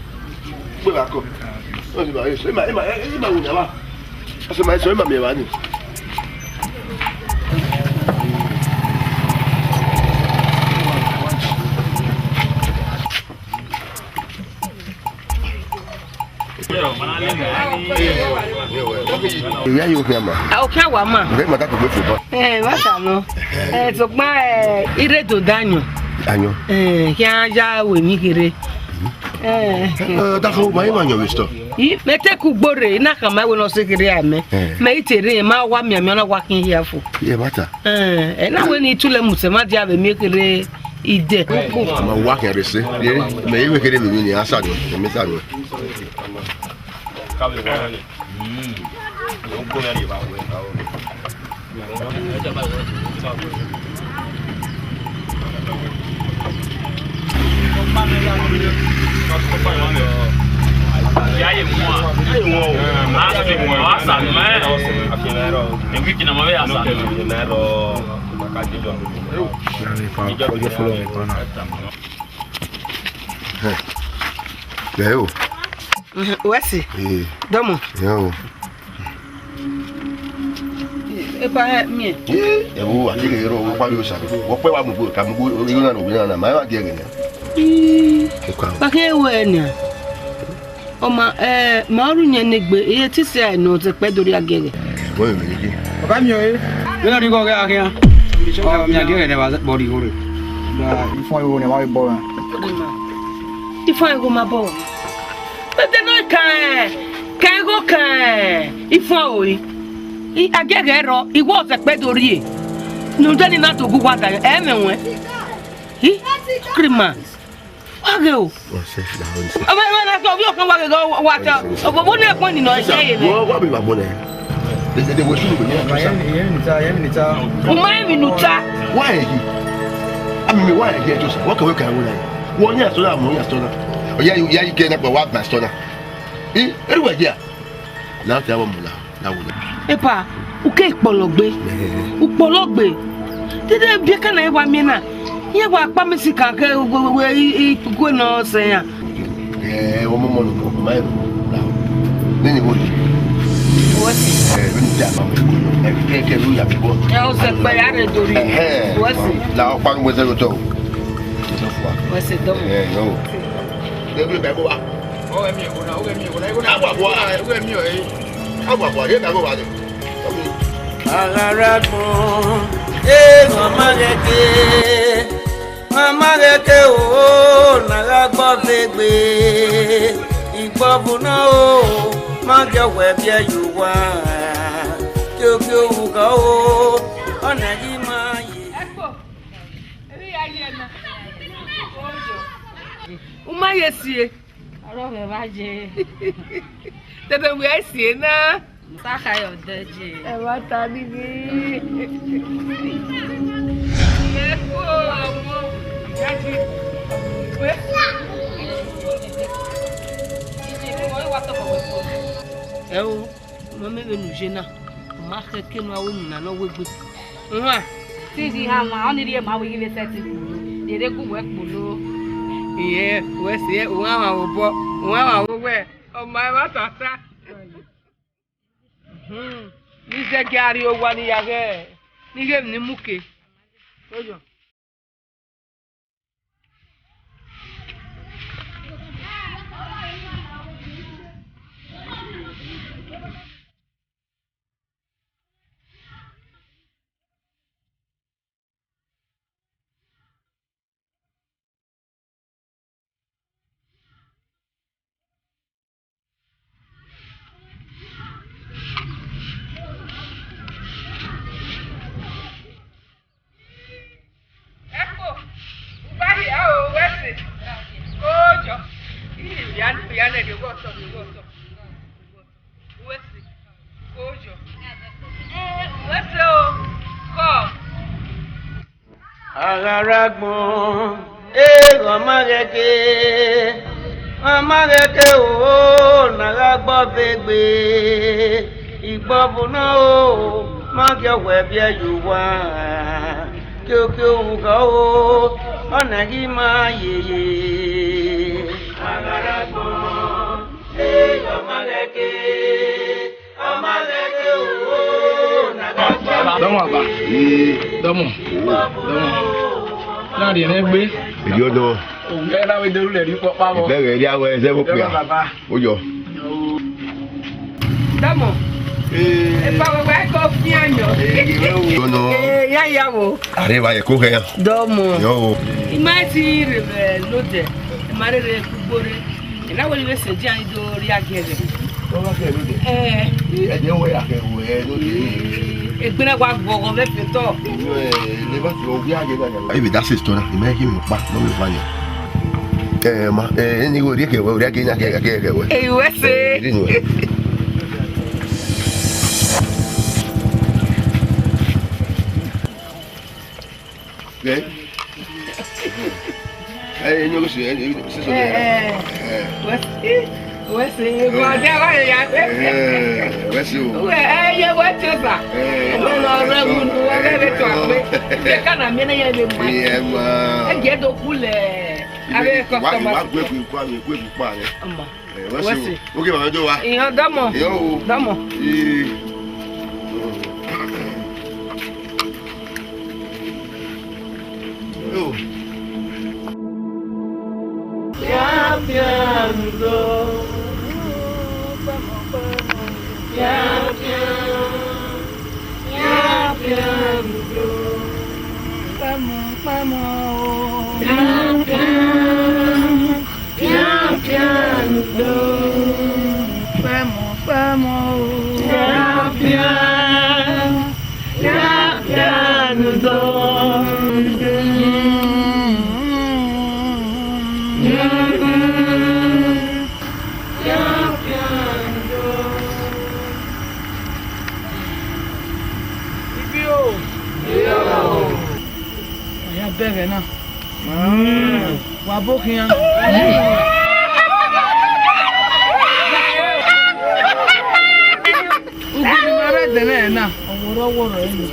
Gbe vbe akọ. Ọ ni ma, ema, ema, ema wo ni ava. Asẹ ma, eso ema miẹn evba ni. Ìyá yóò fi àmà. A, ó kí àwa mà. Ǹjẹ́ ìmọ̀ta kò gbé fò bá? Ẹ, wá sà lọ. Ẹ, sọgbọn, ẹ, ire do da yàn. Ayọ̀. Ẹ, kí a ya wẹ ní kéré. Ẹ. Ẹ, dákun, ó bá yín wà yàn wí sọ. Ì, mẹ te ku gbore, iná kàn máa wẹ nọ sí kéré àmẹ. Ẹ. Mẹ ì tèrè yẹn, máa wá mi àmì ọ̀nà wá kí n yẹ fò. Ẹ, bàtà. Ẹ, ẹ, náà wẹ ní ìtúlẹ̀ mùsẹ̀ má di àwẹ̀ mi kéré. Idẹ. Ma wa kẹre se. Ye, mẹ iwe kere mi ni asa ni, mi sa ni. Ẹ o. Wẹ si. Ee. Dọmọ. Ẹ o. Epa hẹ miẹn. Ee, ẹ wo, a ti ghe rọ, wo pa yo sa. Wo pẹ wa mu gbe, ka mu gbe, yo na no, na, na, ma wa die ghe na. Ii. Epa. Ba ke wo ẹ na. Ọ ma, ẹ, ma ru yẹn ne egbe, iye ti sẹ ẹ nọ, ọ zẹ kpẹ do rhia giẹghẹ. Wẹ mẹ gege. Baba mi o, e. Vbene ọ rhie igho ọghe a khian. Ọ, mi a giẹghẹ ne wa bọ rhie igho rre. Ifọn igho ne wa vbe bọ ra. Ifọn igho ma bọ. Ẹdẹ na kan, kan igho kan, ifọn oi. I, a gie ẹghẹ rrọọ, I wẹ ọ sẹ ẹkpẹdẹ orrie. Ne ude ni na do gu uwa da, ẹ mwẹ wẹn. I, Christmas. Wa ghe o. What's this now? Ọmọ ẹmwẹ na sẹ ovbi ọkhan wa ghe wa sẹ. Ọmọ ne ẹkpẹn ni nọ ẹsẹ ye mwẹ. Wọ́n wá bí bàbá náà. Dede wo sunu bẹ̀rẹ̀ ní àkàsà. U ma emwi ne u ta. Wá èyí. Àmì mi wá èyí ẹjọ́ sà. Wọ́n kẹ̀wé kẹ̀wé náà. Wọ́n ní àsọ̀rọ̀ àmọ́ ní àsọ̀rọ̀. Ọ̀yá yìí yá yìí kẹ́ ẹ̀ náà pẹ̀ wá gbà sọ̀rọ̀. Ẹ, ẹrú ẹ̀ jẹ́ à. Láti àwọn mọ̀lá. Láwùjọ. Epa, u ke kpọlọ gbe. Ẹhẹn. U kpọlọ gbe. Dede biẹ ka na wa miẹn na. Iran wa kpa mi si kan ke we, we, we, i, i, gue nọ sẹ yan. Ẹ, ọmọ mọ nọ, ma ẹ na. Nene wo yi. What's it? Ẹ, bẹ́ẹ̀ ni tí a bá wẹ̀ kó lọ. Ẹ, kẹ, kẹ, ló yà mí bọ́. Ẹ, o sẹ pé ya rẹ dori. Ẹhẹn. What's it? La ọkpa mi wẹ́sẹ̀ ló tọ̀. What's it, dọ́mọ? Ẹ, yọ. Ẹ, bí bẹ́ẹ̀ bó wa. Ọ, ẹ mi ò na, ọ, ẹ mi ò na, ẹ mi ò na. Agua, agua. Ọ, ẹ mi ò, ẹ. Agua, agua, ẹ, bẹ́ẹ̀ bó wa dé. Aghara gbọn, e, mama ghẹ ke, mama ghẹ ke o, na gha gbọ vbe egbe, igbọvu na o, ma gie ọwẹ biẹ ye owa, kiokio ugha o, ọna ghi ma ye. Ẹkpo, emwi ya ye na. U ma ye sie. Ọrọre vbe a ye. Dede wẹ a si na. Sa kha ye ọdẹ ye. Ẹ wa ta ni ghi. Ẹ kú ọmọ. Ẹ ti wẹ. Ẹ o, ọmọ mẹ vbe ne u ye na, u ma khẹ ke ne u ru na ne ọ wegbe. Wan, since I ha wan, ọnii rhie ma wẹ I ghi vbe sẹtin kpolo, rere gu wẹ kpolo. Iyẹn, wẹ sẹ, u gha wan vbe obọ, u gha wan vbe owẹ, ọ ma ẹmwata ta. Hmm, ne I zẹgiẹ a rrie owa ne I ya ghẹ, ne I ghẹ emwi ne I mu ke. Oyo. Ẹkpo, u ba rhie aro wẹ ẹse. Kojo. Iri vbia, vbia nẹ, de wẹ ọtọ, de wẹ ọtọ. Wẹ ẹse. Kojo. Ẹ, wẹ ẹse o. Kọ. Aghara gbọn, e, ọ ma ghẹ ke, ọ ma ghẹ ke o, na gha gbọ vbe egbe, igbọvu na o, ma gie ọwẹ biẹ ye owa, kiokio ugha o, ọna ghi ma yeye. Aghara gbọn, e, ọ ma ghẹ ke. Dọmọ aba. Dọmọ. Dọmọ. Na rhie ne gbe. Idio dọ. Ẹ na we deru lẹ ri kpọkpa vbọ. Ibẹghe ria wẹ zẹ vbe okpia. Dọmọ baba. Oyọ. Dọmọ. Ee. Epa wẹ wẹ ko fian yọ. Ee, iwe o. Dọmọ. Ee, ya ya wo. Are wa ye ko kẹ ya. Dọmọ. Yo. I ma ti rre vbe lodẹ. I ma rre rre kugbo rre. I na wẹẹ ne I vbe sẹ dia ne I do rhie agiẹn vbe. Ọ wa kẹ lodẹ. Ẹ. Ẹ jẹ wẹ ya kẹ wẹ lodẹ. Egbe na wa guọghọ vbe fẹtọ. Ẹ, ne I vbe sẹ dia ne I do rhie agiẹn vbe. Avbe da sẹ story na, I ma ghi mu kpa, ne ọ vbe va yan. Ẹ, ma, ẹ, ne I vbe rhie kẹ wẹ, rhie agiẹn na kẹ, kẹ, kẹ wẹ. Ẹ, I wẹ sẹ. Ẹ, rhie nu wẹ. Ẹ? Ẹ, ẹ, ẹ, ẹ, ẹ, ẹ, ẹ, ẹ, ẹ, ẹ, wẹ sẹ, wẹ sẹ, ẹ, wẹ sẹ o. Wẹ, ẹ, ẹ, wẹ sẹ sa. Ẹ, ẹ, wẹ sẹ o. Wẹ lọ rẹ mu nu, wẹ rẹ vbe tọ akpe. Ẹ ka na miẹn ne ẹ vbe ma. Ẹ ma. Ẹ jẹ do ku lẹ. Avbe customer. Wa, wa gue gue pa mi, gue gue pa mi. Ọmọ. Ẹ, wẹ sẹ o. Wẹ sẹ. Oke, mama, do wa. Iyan dọmọ. Iyan o. Dọmọ. Ee. Yo. Pian, pian, do. Pian, pian. Pian, pian, do. Pamọ, pamọ. Pian, pian. Pian, pian, do. Pamọ, pamọ, o. Pian, pian. Ẹbẹghe na. Wa bo khian. Ugbẹn ne ima rre ẹdẹnẹrẹ na, ọwọrọ ọwọrọ ẹre nọ.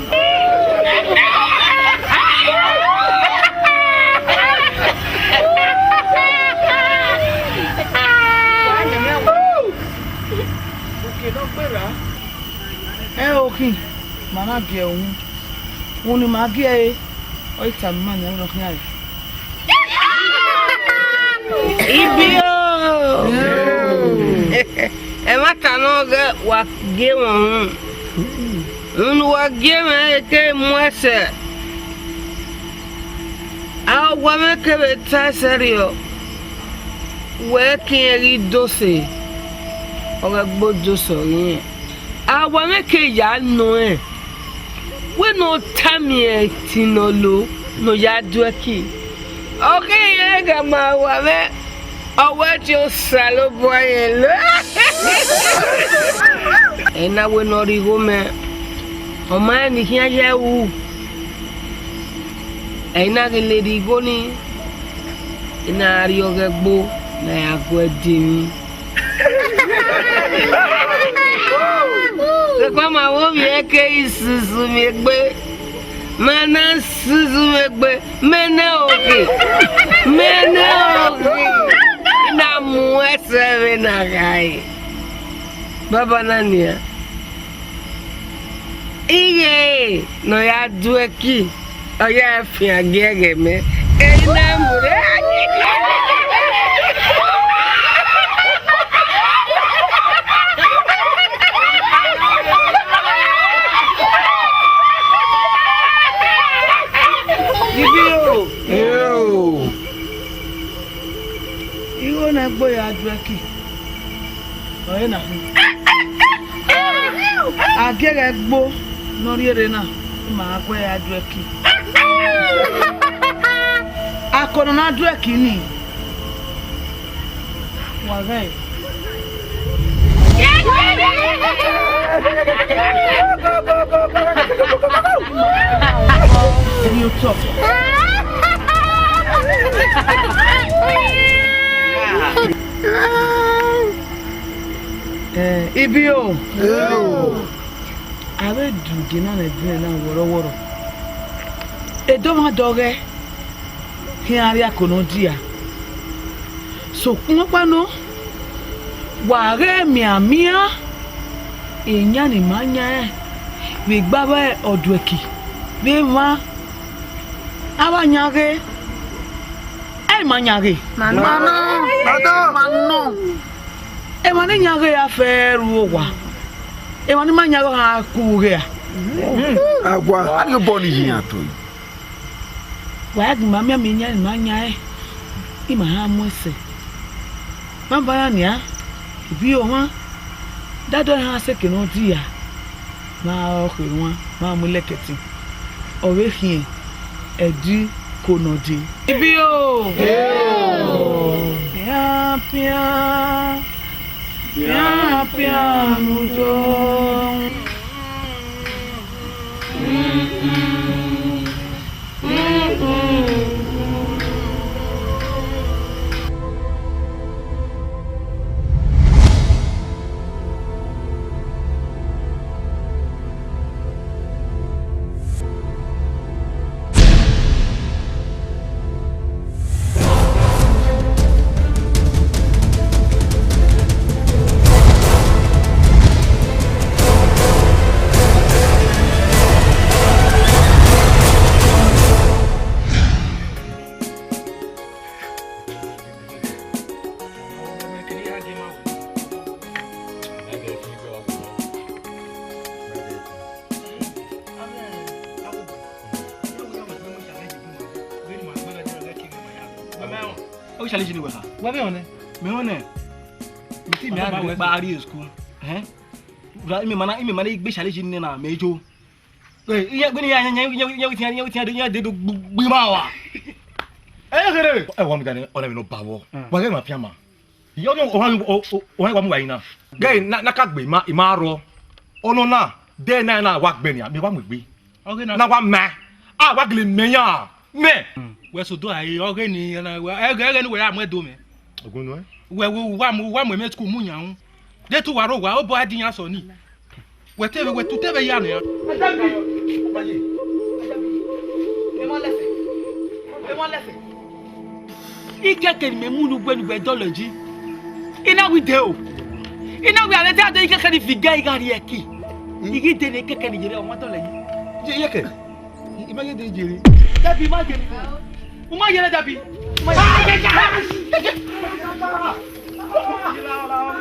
Oke ne ọ gberra. Ẹ okhin, ma na gie uhunmwu. Uhunmwu ne ima gie ẹre, ọ i tama ima nian vbene ọ khian re. Ibio! Ẹmwata ne ọ ghẹ wa gie mwẹ uhunmwu. Uhunmwu ne uwa gie mwẹ ke mu ẹsẹ. A wa mwẹ kevbe ta ẹsẹ rriọ, wẹ ke irẹn ghi dose, ọ ghẹ gbe odose ọghe irẹn. A wa mwẹ ke ya nọ ẹn, wẹ ne ọ tama irẹn ẹtin ne ọ lo ne ọ ya du ẹki. Ọ keghi rẹn gha ma wa mwẹ, ọ wẹ tie Osanobua rẹn lo. Ẹ na wẹ ne ọ rhie igho mẹ, ọ ma rẹn ne I khian ya ẹre ru. Ẹ i na ghi le rhie igho nii, I na rriọghẹ ẹgbo ne a ya gu ẹdẹ emwi. Sokpan ma vbe ovbi ẹre keghi susu mwẹ egbe, ma na susu mwẹ egbe, mẹ ne okhi, mẹ ne okhi, I na mu ẹsẹ vbe na ghae. Baba na nian. Iye ne ọ ya du ẹki, ọ ya fian gie ẹghẹ mẹ. Eyi na mu rre. Ibi o. Igho ne ẹgbo ya du ẹki, ọre na khin. A gie ẹghe ẹgbo ne ọ rhie rre na, ima gha gu ẹre ya du ẹki. Ako ne ọ na du ẹki nii, wa ghẹ. Ẹni otọ. Eh, Ibi o. A vbe du gie na ne ẹdẹnẹrẹ na wọrọwọrọ. Edomwa dọghẹ khian rrie ako ne ọ dia. Sokpan ọkpa nọ, wa ghẹ mianmian, iyan ni ma yan rẹn vbe egbe avbe ọduẹki vbe emwa, avbe ayan ghe, ẹ i ma yan ghe. Ma nọ. Ma nọ. Emwa ne yan ghe a fẹ ru owa, emwa ni ma yan ghe ọkhan ku ghe a. Awa, a ni obọ ni yi iran to. Wa ya gie ima mianmian iyan ni ma yan rẹn, ima gha mu ẹsẹ. Banbanna nian, Ibi o mwa, dadọ iran sẹ eke ne ọ dia, ma ọkhe ruan, ma mu lẹkẹtin, ọ vbe khian ẹdẹ ko ne ọ dee. Ibi o! Pian, pian, pian, pian, mudo. Ọ challenge ni wẹ kha? Wa vbe ọnẹ. Mẹ ọnẹ. Mi ti mẹ a gbe kpa rrie school. Ẹhẹn. Ra, ime ma na, ime ma na gbe challenge ni na, mẹ jo. Eh, iye gbe ni ya, ya, ya, ya, ya, ya, ya, ya, de do gbe ma wa. Eh, khere. Eh, wa mi dani, ọnẹ mi no ba wọ. Wa ghe ma fian ma. Iye ọnẹ, o, o, o, o, wa mu wa yi na. Ghe na, na ka gbe ma, ima rọ. Ọnọ na, de na na wa gbe ni, mi wa mu gbe. Na wa ma. A wa gele mẹ ya. Mẹ. Wẹ so do a re, ọghe ni, ẹghẹ, ẹghẹ ne wẹ ya mu ẹdo mwẹ. Ogun nuẹ? Wẹ, wẹ, wa mu, wa mu emẹ school mu yan ru. De te uwa rre owa, obọ a di iran sọ ni. Wẹ te vbe, wẹ tu te vbe ya nian. Adabi, Adabi, Adabi, mẹ ma lẹfẹ, mẹ ma lẹfẹ. Ikẹkẹ ne imẹ mu ne ugbẹn ne ugbẹn dọlọ yi. I na wẹ de o. I na wẹ a vbe de ado ikẹkẹ ni fi ga igha rrie ẹki. I ghi de ne ikẹkẹ ni yere ọmwa dọlọ yi. Ye, ye kẹ. I, I ma ye de jere. Dabi, ma ye. U ma ye na, Dabi. U ma ye.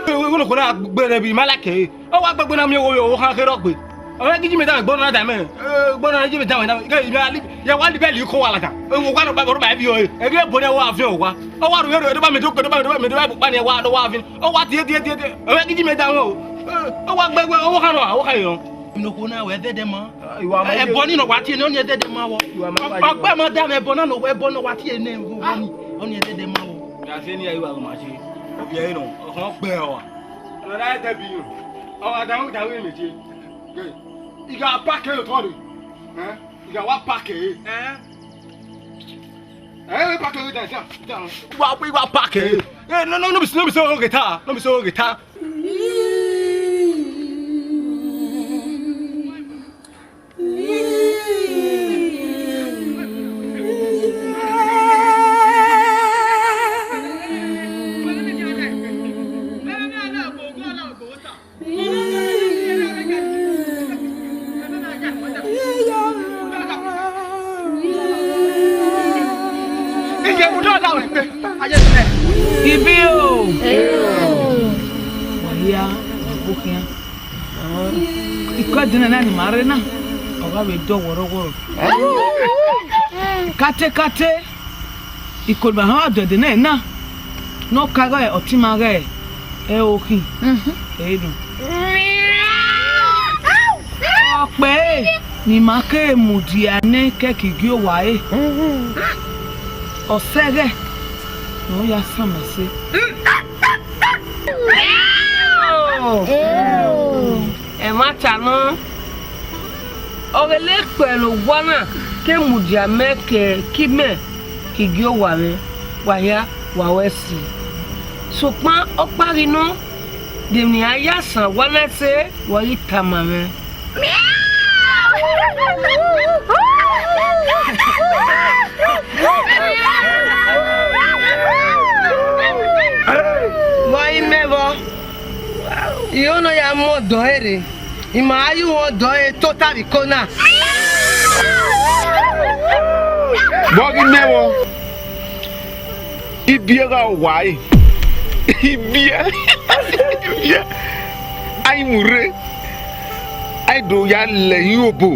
Wẹ, wẹ, wẹ, wẹ, wẹ, na gbe rẹ bi, I ma like ẹre. Ọ wa gbegbe na miẹn owo, owo khan kherọ gbe. Ọ wa ghi ji mẹ dan, gbọna na da mẹ. Eh, gbọna na ji mẹ dan, wẹ na, ke I ma li, ya wa li bẹli ko wa laka. Eh, owa nọ kpa, owa nọ kpa, ẹvbi ọre. Ẹghe ebo nẹ wa viọ owa. Ọ wa ru ero, ero ba mẹ do, ero ba mẹ do, ero ba mẹ do, ero ba mẹ do, wa, wa viọ. Ọ wa tie, tie, tie, tie. Ọ wa ghi ji mẹ dan o. Eh, ọ wa gbegbe, owo khan nọ, owo khan nọ. Inu ko na wẹ zẹdẹ ma. Ah, you are my— Ẹbọ ni nọ wa tie ne ọ ni ẹzẹdẹ ma wọ. You are my— Ọgbẹ ma da mwẹ ẹbọ na nọ, ẹbọ nọ wa tie ne ọ ni, ọ ni ẹzẹdẹ ma wọ. Ya se ni ayi wa ma se. Obi ẹre nọ, ọhọn gbẹ ọ. Ọna da ẹdẹ bi yọ. Ọ wa da da we me tie. Ge. I ga pack e otọ re. Eh? I ga wa pack e. Eh? Eh, pack e da, da, da. Wa, wa pack e. Eh, no, no, no be, no be so guitar. No be so guitar. Ibi o. Wa hia, wa gbe khian. Ikọ ẹdẹnẹrẹ na ni ima rre na, ọ gha vbe dọ wọrọwọrọ. Katekate, iko ne ima họn dọ ẹdẹnẹrẹ na, ne ọ ka ighẹ ọtẹn ima ighẹ ẹre okhin, ẹre nọ. Ọ kpẹre ne ima keghi mudia nẹ kẹkẹ igie owa ẹre. Ọ sẹ ẹghẹ ne ọ ya san ima ẹse. Ẹmwata nọ, ọghẹlẹ ekpẹlẹ owa na ke mudia mẹ ke, ke imẹ, ke igie owa mwẹ, wa hia, wa ru ẹse. Sokpan ọkpa ghi nọ, de emwi ne iran ya san owa na ẹse, wa ghi tama mwẹ. Vbe ọ ghi mẹ vbọ, I ho ne ọ ya mu ọdọ ẹre rre, ima gha ye uhunmwu ọdọ ẹre tota vbe iko na. Vbe ọ ghi mẹ vbọ, ibiẹ gha owa ẹre, ibiẹ, ibiẹ, a i mu rre, a i do ya lẹ ẹre obo,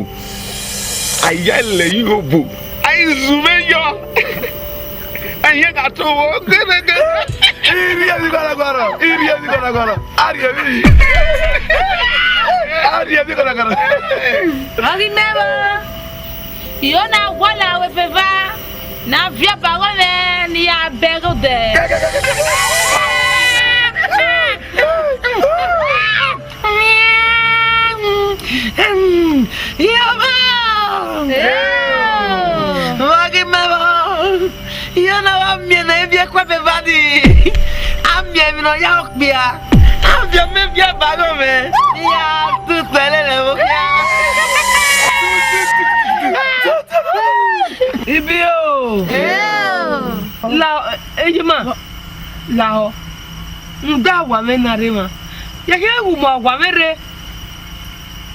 a ya lẹ ẹre obo, a i zu mwẹ yọ. Ẹyẹ ka to wo gẹdẹgẹdẹ. Irhiẹ vbe gọrọgọrọ, irhiẹ vbe gọrọgọrọ, a rhie vbe. A rhie vbe gọrọgọrọ. Ọ ghi mẹ vbọ, I ho na gualọ aro eveva, ne a viọ ba ọghọ mwẹ ne I ya bẹghe odẹ. Iyọba! Vbe ọ ghi mẹ vbọ? Iran na wa miẹn ne ivbi ẹkhuẹ vbe evba nii. A miẹn emwi ne ọ ya okpia. A viọ mẹ viọ ba ọghọ mwẹ. I ya tu ikpẹlẹ lẹ vbe okpia. Ibio! La, ejima, lahọ. Rhunmwuda awa mwẹ na rre emwa. Yẹkhiẹ ghẹ mu awa mwẹ rre.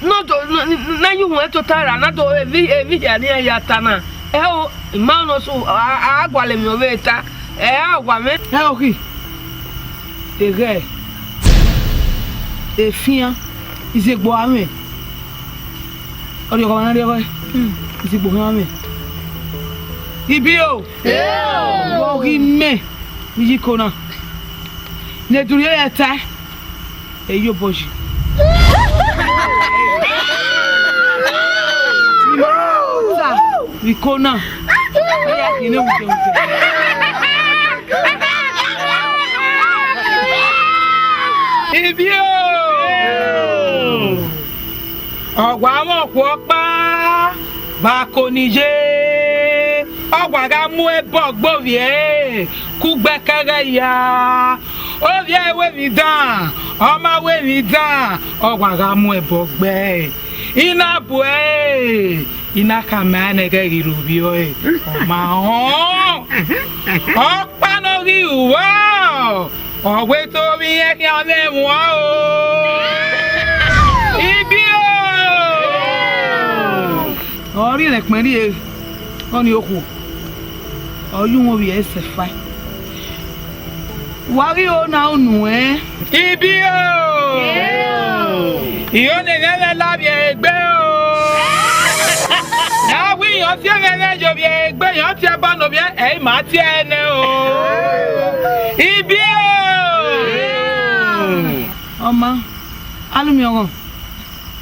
Ne ọ do, ne, ne, ne a ye uhunmwu tota ra, ne a do emwi, emwi hia ne iran ya ta na. Ẹo, ima nọ so, a, a gualọ emwi ọvbehe ta. Ẹ, awa mwẹ. Ẹ okhi, eghẹ, efian, izegbe ọre a mwẹ. Ọ rhiọghọ ọmwa na rhiọghọ ẹe. Izegbe ọre a mwẹ. Ibio. Vbe ọ ghi mẹ, ne I ye iko na. Ne edurhie ya tae. Eyobọ yi. Sa, iko na. Eya khin ne wudẹ wudẹ. Ibio. Ọ wa mwẹ okhuo ọkpa, ba ko ni ye. Ọ wa gha mu ẹbọ gbe ovbi ẹre, kugbe ẹkẹghẹ ya. Ovbi ẹre wẹ emwi dan, ọ ma wẹ emwi dan, ọ wa gha mu ẹbọ gbe ẹre. I na bu ẹre, I na khama ẹn ne ẹghẹ ghi rre ovbi ọre, ọ ma họn. Ọkpa ne ọ ghi ru uwa, ọ wẹ te ovbi irẹn khian mwẹ ẹmwẹ o. Ibiẹ o! Ọ rhie ẹkpẹn rrie, ọnii okhuo, ọ ye uhunmwu ovbi ẹre sẹ fua. Wa ghi ho na unu ẹn. Ibiẹ o! Iro ne ẹmwẹ lavbiẹ egbe o. Ne a wẹ iran tie ẹmwẹ ye ovbi ẹre egbe, iran tie ẹbọ ne ovbi ẹre, ẹ i ma tie ẹre nẹ o. Ibiẹ o! Ọ ma, alumiọghọn,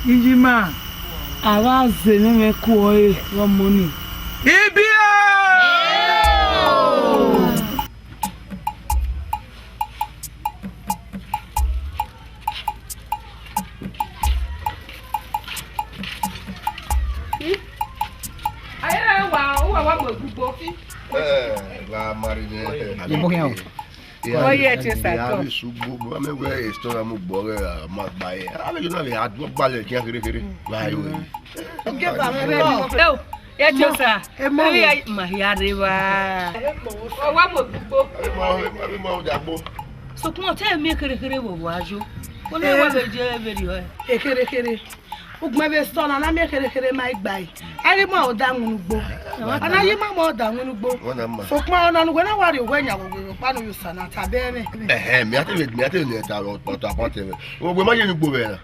iyima, a gha zẹ emwẹ mwẹ ku ọre vbe ọmọ nii. Ibiẹ o! Ayẹrẹ wa, uwa wa mu egbugbo. Eh, wa marry me. Egbugbo khian o. Ọ ye ẹtin Osa. Ya tọ. Ri sugbo, ma mẹ wẹ esitọ na mu gbọ ghe ma gba ye. A vbe yo na vbe a dua gbalẹ khian khere khere. Wa yo. Eo, ẹtin Osa. Emọ. Ẹ ya ma hia rre evba. Ọ wa mu egbugbo. Emọ, emọ, emọ, ọdagbo. Sokpan ọ te miẹn khere khere vbe ovbi ayo. Ọ na wa vbe je vberriọ ẹre. Ekhere khere. Ugbẹn vbe sẹ ọna, a na miẹn khere khere ma i gba ẹre. A ghi mu aro da winna ugbo. A na ye ima mu aro da winna ugbo. Wẹ na ma. Sokpan ọna ne uwẹ na wa rhie owẹ yan vbe ọkpa ne u ye Osa na, tama ẹmwẹ. Ẹhẹn, mẹ a te vbe, mẹ a te vbe nẹ ta vbe ọta, ọta apọtẹ mwẹ. Uwẹ ma ye ne ugbo vbe na.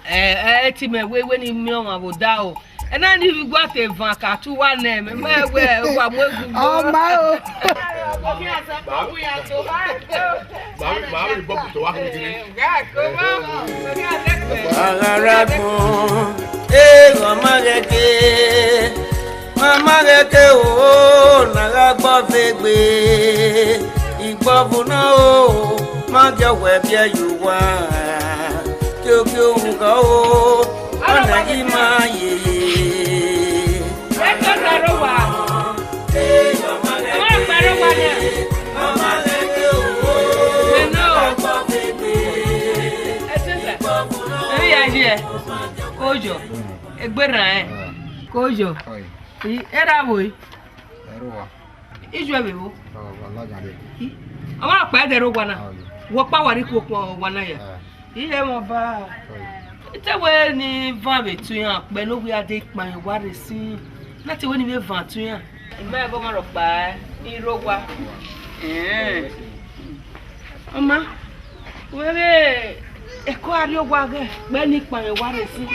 Ẹ, ẹ, ẹtin mẹ wẹ, wẹ ne I miẹn ọmwa vbe odaro. Ena ni vbe gua te van ka tu uwa nẹ, mẹ ma wẹ wa mu egbugbo. Ọ ma o. Ma vbe, ma vbe bọ butu wa kiri kiri. A gha ra agbọn, eghọ ma ghẹ ke, ma ma ghẹ ke o, na gha gbọ vbe egbe. Igbọvu na o, ma gie ọwẹ biẹ ye uwa, kiokio uhunmwu gha o, ọna ghi ma yeye. Ẹ tọ gha rre owa. Ọ ma gha gha rre owa nẹ. Mẹ nọ. Ẹ tọ gha. Emwi ya yi ẹ. Kojo. Egbe rran ẹn. Kojo. Oi. I, erha vbo? Ẹrua. Ijuẹ vbe vbo? Ọ, ọ ladian rre. I, ọ ma kpa ẹdẹ rre owa na. Ọ, yo. Wẹ ọkpa wa rhie ikhuo khuan owa na ya. Ẹ. Iye mwẹ ọba. Ọ, yo. I te wẹ ne I van vbe tu iran kpẹ ne ovbi a de kpa iran wa rre sin. Na te wẹ ne I vbe van tu iran. I ma ẹbọ ọmwa rhọkpa, I rre owa. Ẹn. Ọ ma, wẹ vbe ẹko a rrie owa ghẹ, kpẹ ne I kpa mwẹ wa rre sin.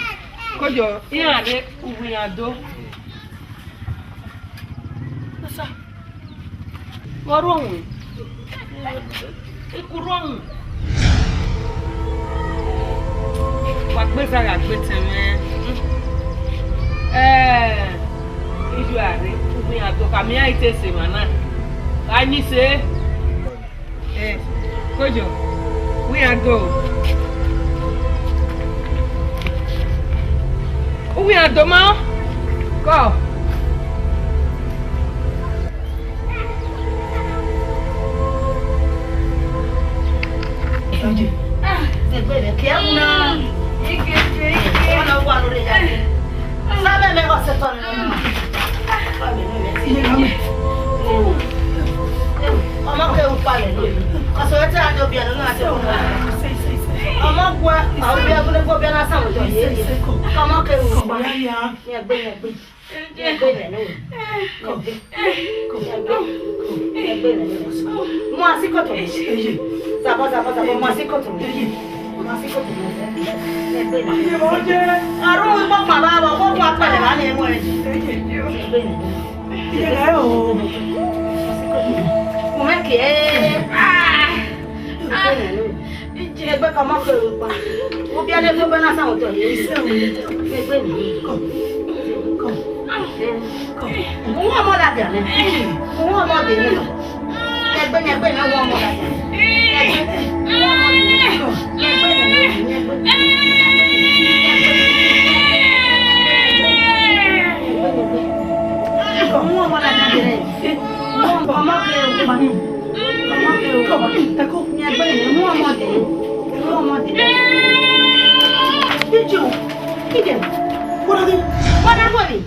Kojo, iran rre, uwu iran do. Osa, vbe ọ rhuọnmwi? I ku rhuọnmwi. Wa gbe eza gha gbe etẹn mwẹ. Ẹ, I ju a rre, uwu iran do, ka miẹn iran i te sẹ emwa na. Gha yin sẹ. Eh, Kojo, uwu iran do. Uwu iran do ma. Kọ. Egbe rẹ ke ẹwu na. Ike, ike, ike. Ọna wa lórí ya. Sábẹ́ mẹ́kọ̀ ṣe tọ́ nínú ọmọ. Ọmọ kẹ ukpa lẹ lóye. Ọsọ ẹtẹ adé obìnrin ló náà ti kú. Ọmọ gbọ́ àwọn obìnrin ẹgbẹ́ gbọ́ bí aná sáwọn ọjọ́ yìí. Ọmọ kẹ ukpa. Ní ẹgbẹ́, ní ẹgbẹ́. Ní ẹgbẹ́ ilẹ̀ náà. Ní ẹgbẹ́. Ní ẹgbẹ́ ilẹ̀ náà. Mú asíkòtò. Zàbọ̀, zàbọ̀, zàbọ̀, mú asíkòtò. Mú asíkòtò. Ní ẹgbẹ́ ilẹ̀ náà. Àrùn ìpọ̀pọ̀ àbáwọ̀, kó kún apẹ̀lẹ̀ wá ní ẹmú ẹ. Ní ẹgbẹ́ ilẹ̀ náà. Ìyẹn o. Kùmẹ́kì ẹ́. Ah! Ah! Ẹgbẹ́ kan mọ́ kẹrù pa. Wọ́n bí alẹ́ fún bẹ́ẹ̀ náà sáwọn tó yẹ. Ẹgbẹ́ mi. Kọ̀. Kọ̀. Kọ̀. Òun ọmọ làjà mi. Òun ọmọ bèèrè lọ. Ẹgbẹ́ ni ẹgbẹ́ ni wọ́n ọmọ làjà. Ẹgbẹ́ ni wọ́n ọmọ bèèrè lọ. Ẹgbẹ́ ni ẹgbẹ́ ni ẹgbẹ́ ni. Ọmọ kẹ o, ọmọ kẹ o, ẹkọ, mi ẹgbẹ yẹn, mú ọmọ dẹ, mú ọmọ dẹ. Ije o, ije, bọdaghi, bọdaghi,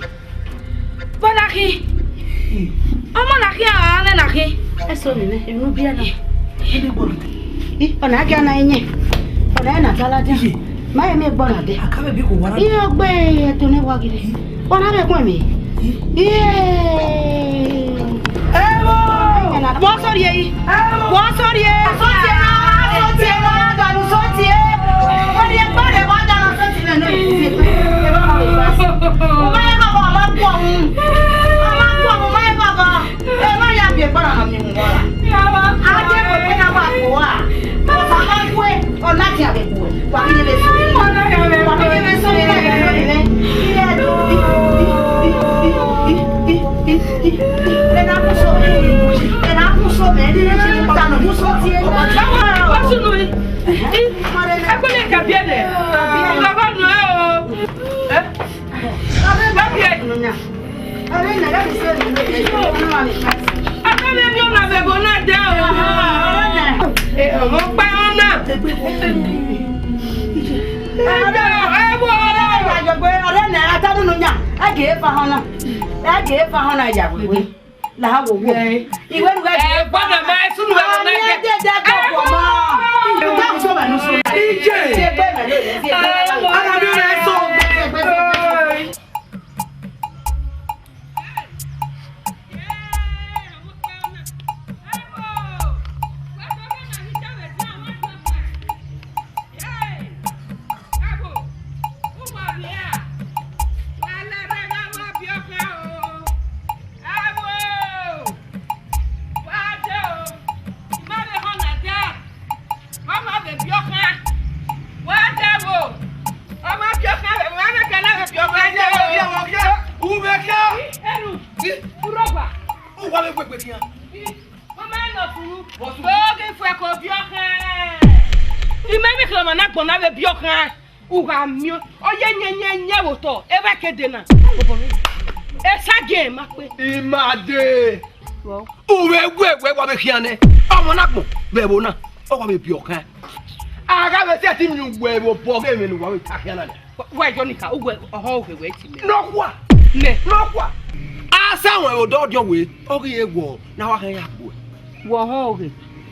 bọdaghi. Ọmọ na khian, a nẹ na khian. Ẹsọ nene, emwi ne u biẹ na. Ebe gbọdọ. Ih, ọna a gia na iyẹn. Ọna ẹre na ta ladian. Iye. Ma he miẹn egbe ọna dẹ. A ka vbe bi kho wa na. Iye ọgbe ẹto ne wa ghi re. Ọna vbe khuẹn mẹ. Iye. Ewo! Wọ sọrriẹ yi. Ewo! Wọ sọrriẹ. Sọtie na, sọtie na, danu sọtie. Wẹ ni ẹgbẹ rẹ wa danu sọtie na, no, iye. Eva ma vbe gba. Ọ ma he gọgọ, ọ ma khuọhun. Ọ ma khuọhun, ọ ma he gọgọ. Eva ya biẹ egbe ọna nọ miẹn mu wọ ra. A deghẹ wẹ na wa kpo a. Ọsa ma kue, ọ na dia vbe kue. Wa ghi ye vbe so. Wa ghi ye vbe so, iye do. Ena ku so. Ena ku so mẹ. Ena ku so tie. Wa sunu. Ẹgbẹ́ lè kà bí ẹ̀dẹ̀. Ìgbàgbọ́ nù ẹ́ o. Ẹ́? Bábí ẹ̀. Abẹ́rẹ́ ni ọ̀nà àbẹ̀bọ̀ náà dẹ́ o. Ọmọ pa ọ̀nà. Ẹgbẹ́ ẹ wo. Ọ̀rẹ́ nẹ, ata nínú yàn. Ẹ gè é fa hàn náà. Ẹ gè é fa hàn náà, ìyàwó. La wo wo. Iwe nu ga. Ẹ gbọ́dọ̀ máa sunu ẹ lọ náà. Ẹ dẹ dẹ gbọ pọ mọ. Ẹ wo. Ije. Ṣe pé mẹ lè ṣe pé. Ara mi rẹ so. Awo! Wa dẹ o! I ma vbe họn na dia. Ọ ma vbe biẹ ọkhan. Wa dẹ o! Ọ ma biẹ ọkhan, vbe wa vbe kẹ na vbe biẹ ọkhan. Wa dẹ o! U vbe khian. Eru. Urọgba. U wa vbe gbegbe khian. Ọ ma nọ furu. Bọsu. Oge fue ko biẹ ọkhan. I ma vbe kẹ ọmọ na gbọn na vbe biẹ ọkhan. U gha miẹn, ọ ye yẹnyẹnyẹn vbe otọ, evba ke dee na. Esa gie ma kpe. I ma dee. Rọ. U vbe wẹ wẹ wa vbe khian nẹ, ọmọ na gbọn vbe ẹvbo na, ọ wa vbe biẹ ọkhan. A gha vbe sẹtin miẹn uwẹ vbe obọ ghe emwi ne uwa vbe ta khian na nẹ. Wa jọ nika, uwẹ ọhọn oghe wẹ ti mẹ. Nọkhua. Nẹ. Nọkhua. A sa wọn vbe odọ ọdiọn wẹ, ọ ghi re wọ ne a wa khẹ ya gbuẹ. Wọ họn oghe,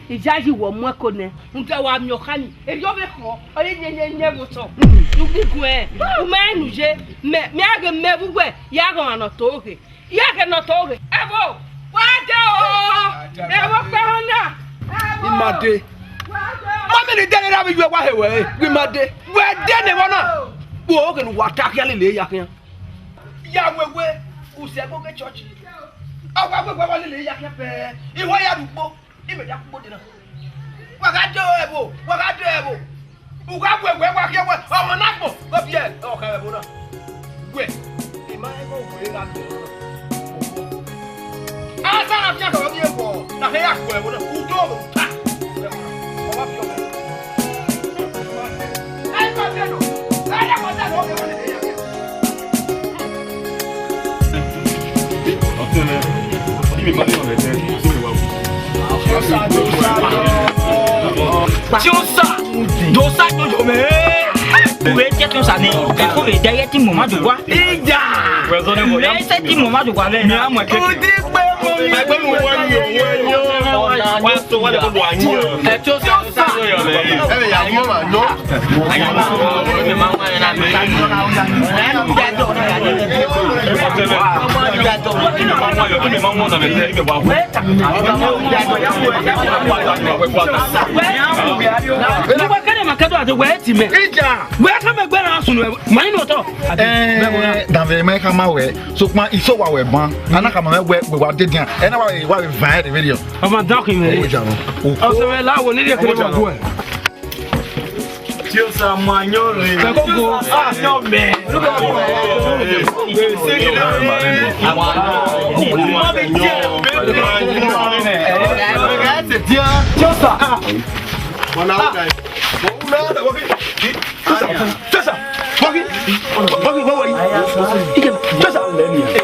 iyayi wọ mu ẹko nẹ, rhunmwuda wa miẹn ọkhan ni, erriọ vbe khọ, ọ ye yẹnyẹnyẹn vbe otọ. Ne u ghi guẹ, u ma rẹn ne u ye, mẹ, mẹ a ghe mẹ vbe uwẹ, ya ghe ọmwa ne ọ to ghe, ya ghe ne ọ to ghe. Ẹvbo, wa dee o, ẹvbo kpẹhọn na, ẹvbo. I ma dee. Wa dee o. Ma miẹn ne I dee ne erha vbe iyuẹ wa he wẹ re, wẹ I ma dee. Wẹ dee ne ẹvbo na, kpo oghe ne uwa ta khian lele ya khian. Ya wewe, u sẹ ẹgbẹe church. Ọ wa wewe wa lele ya khian pẹẹ, I wa ya rhie ugbo. Imẹ ya kugbo dee na. Wa gha dee ẹvbo, wa gha dee ẹvbo. U gha wẹ wẹ wa khian wẹ, ọmọ na gbọn, ọ biẹ, ọ kha ẹvbo na. Wẹ, I ma rẹn wẹ gha dee ẹvbo na. A sa na fian kọrọ miẹn wọ, na hẹ ya kugbo ẹvbo na. U do vbe ta. Ọ wa biẹ ọmọ. Ẹ kọ dee nọ. Ẹ ya kọ dee nọ, ọ kẹ wẹ lele ya khian. Tiosa, dosa jojo mẹ. Uwẹ jẹ tiosa ni, ẹko vbe da ye ti mọ ma do wa. Ija. Mẹ sẹ ti mọ ma do wa lẹ. Mi a mọ keke. Odi pe mo mi. Ẹgbẹ́ mi wá ní òun ẹni o. Wá tó wá lè kó do àyín o. Ẹ tiosa. Ẹ bẹ yà mọ́ màá nọ. Wẹ kẹdẹ ma kẹdọ ade wẹ ti mẹ. Ija. Wẹ ka mẹ gbẹrẹ asun wẹ. Ma ni nọ tọ. Eh, danvbe ma ka ma wẹ. Sokpan iso wa wẹ ban. Ana ka ma mẹ wẹ wẹ wa de dian. Ẹ na wa wa van ẹ de video. Ọmọ dan khin mẹ. Ọsẹ mẹ la wo ni de kere wa guẹ. Tiosa mọ ayọn rẹ. Kókó. Ayọn mẹ. Tiosa. Tiosa. Tiosa.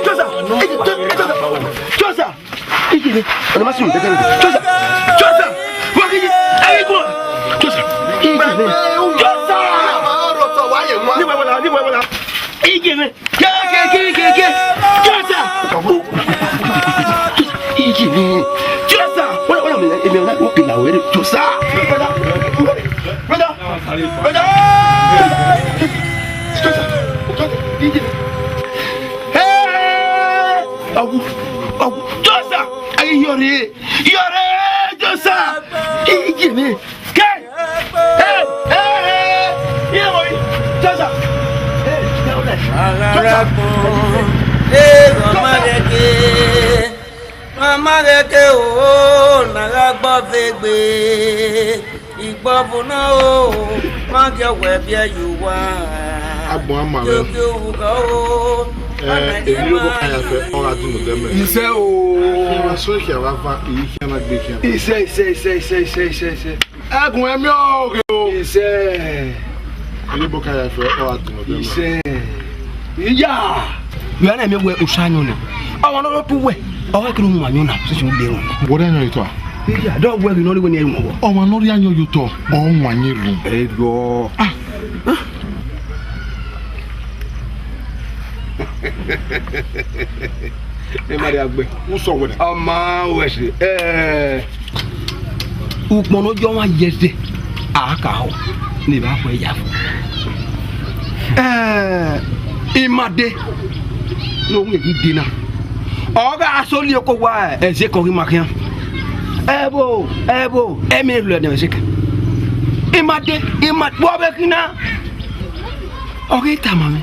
Tiosa. Tiosa. Tiosa. Ọna ma sunu dẹdẹ. Joseph! Joseph! Wa ghi ye! Ẹ ghi guan! Joseph! Ige mẹ! Joseph! Ni wẹ wala, ni wẹ wala. Ige mẹ! Ke, ke, ke, ke, ke! Joseph! Ige mẹ! Joseph! Wala, wala, mi, mi, wala, mo kila wẹ, Joseph! Brother! Brother! Brother! Joseph! Joseph! Ige mẹ! Hey! Ọgwu, ọgwu, Joseph, ẹi yọrre, yọrre, Joseph, iye mwẹ, ke, hey, hey, hey, iye mwẹ, Joseph, hey, Joseph, Joseph. Ọmọ rẹ ke, ọmọ rẹ ke o, na gha gbọ vbe egbe. Igbọvu na o, ma gie ọwẹ biẹ ye uwa. Agbọn ama mwẹ. Kio kio vugha o, eh, ọna emwi ye ọvbokhan ma ya fẹ, ye. Ọ gha dunu dẹ mẹ. Isẹ o. Ẹmwẹ so khian vbe avan, I khian na gbe khian. Isẹ, isẹ, isẹ. Ẹgun ẹmwẹ ọghe o. Isẹ. Emwi ye ọvbokhan ya fẹ, ọ gha dunu dẹ mẹ. Isẹ. Iya! Wẹ na miẹn wẹ osa yọn nẹ. Ọmwa ne ọ rre otu wẹ, ọ gha kere uwa yọn na, sisi u le run. Wẹ ọre ayọn ye otọ a? Iya, dọ wẹ ghi ne ọ rre wẹ ne ẹ i wọn wọ. Ọmwa ne ọ rre ayọn ye otọ, ọ wan ye run. Ẹ rọ. Ah. Ne ma rhie agbẹ. U sẹ wẹ nẹ? Ọ ma wẹ ẹse. Ẹ. Ukpọn ne ọ yọ ọmwa ye ẹzẹ, a ka họ ne evba khuẹ ya fo. Ẹ, I ma dee ne ọ wẹ ghi dee na, ọ gha sẹ oliẹn oko wa ẹzẹ ke ọ ghi ma khian. Ẹvbo, ẹvbo, ẹmwẹ rhuẹ ne ẹmwẹ sẹ kẹ. I ma dee, I ma, vbe ọ vbe khin na? Ọ ghi tama mwẹ,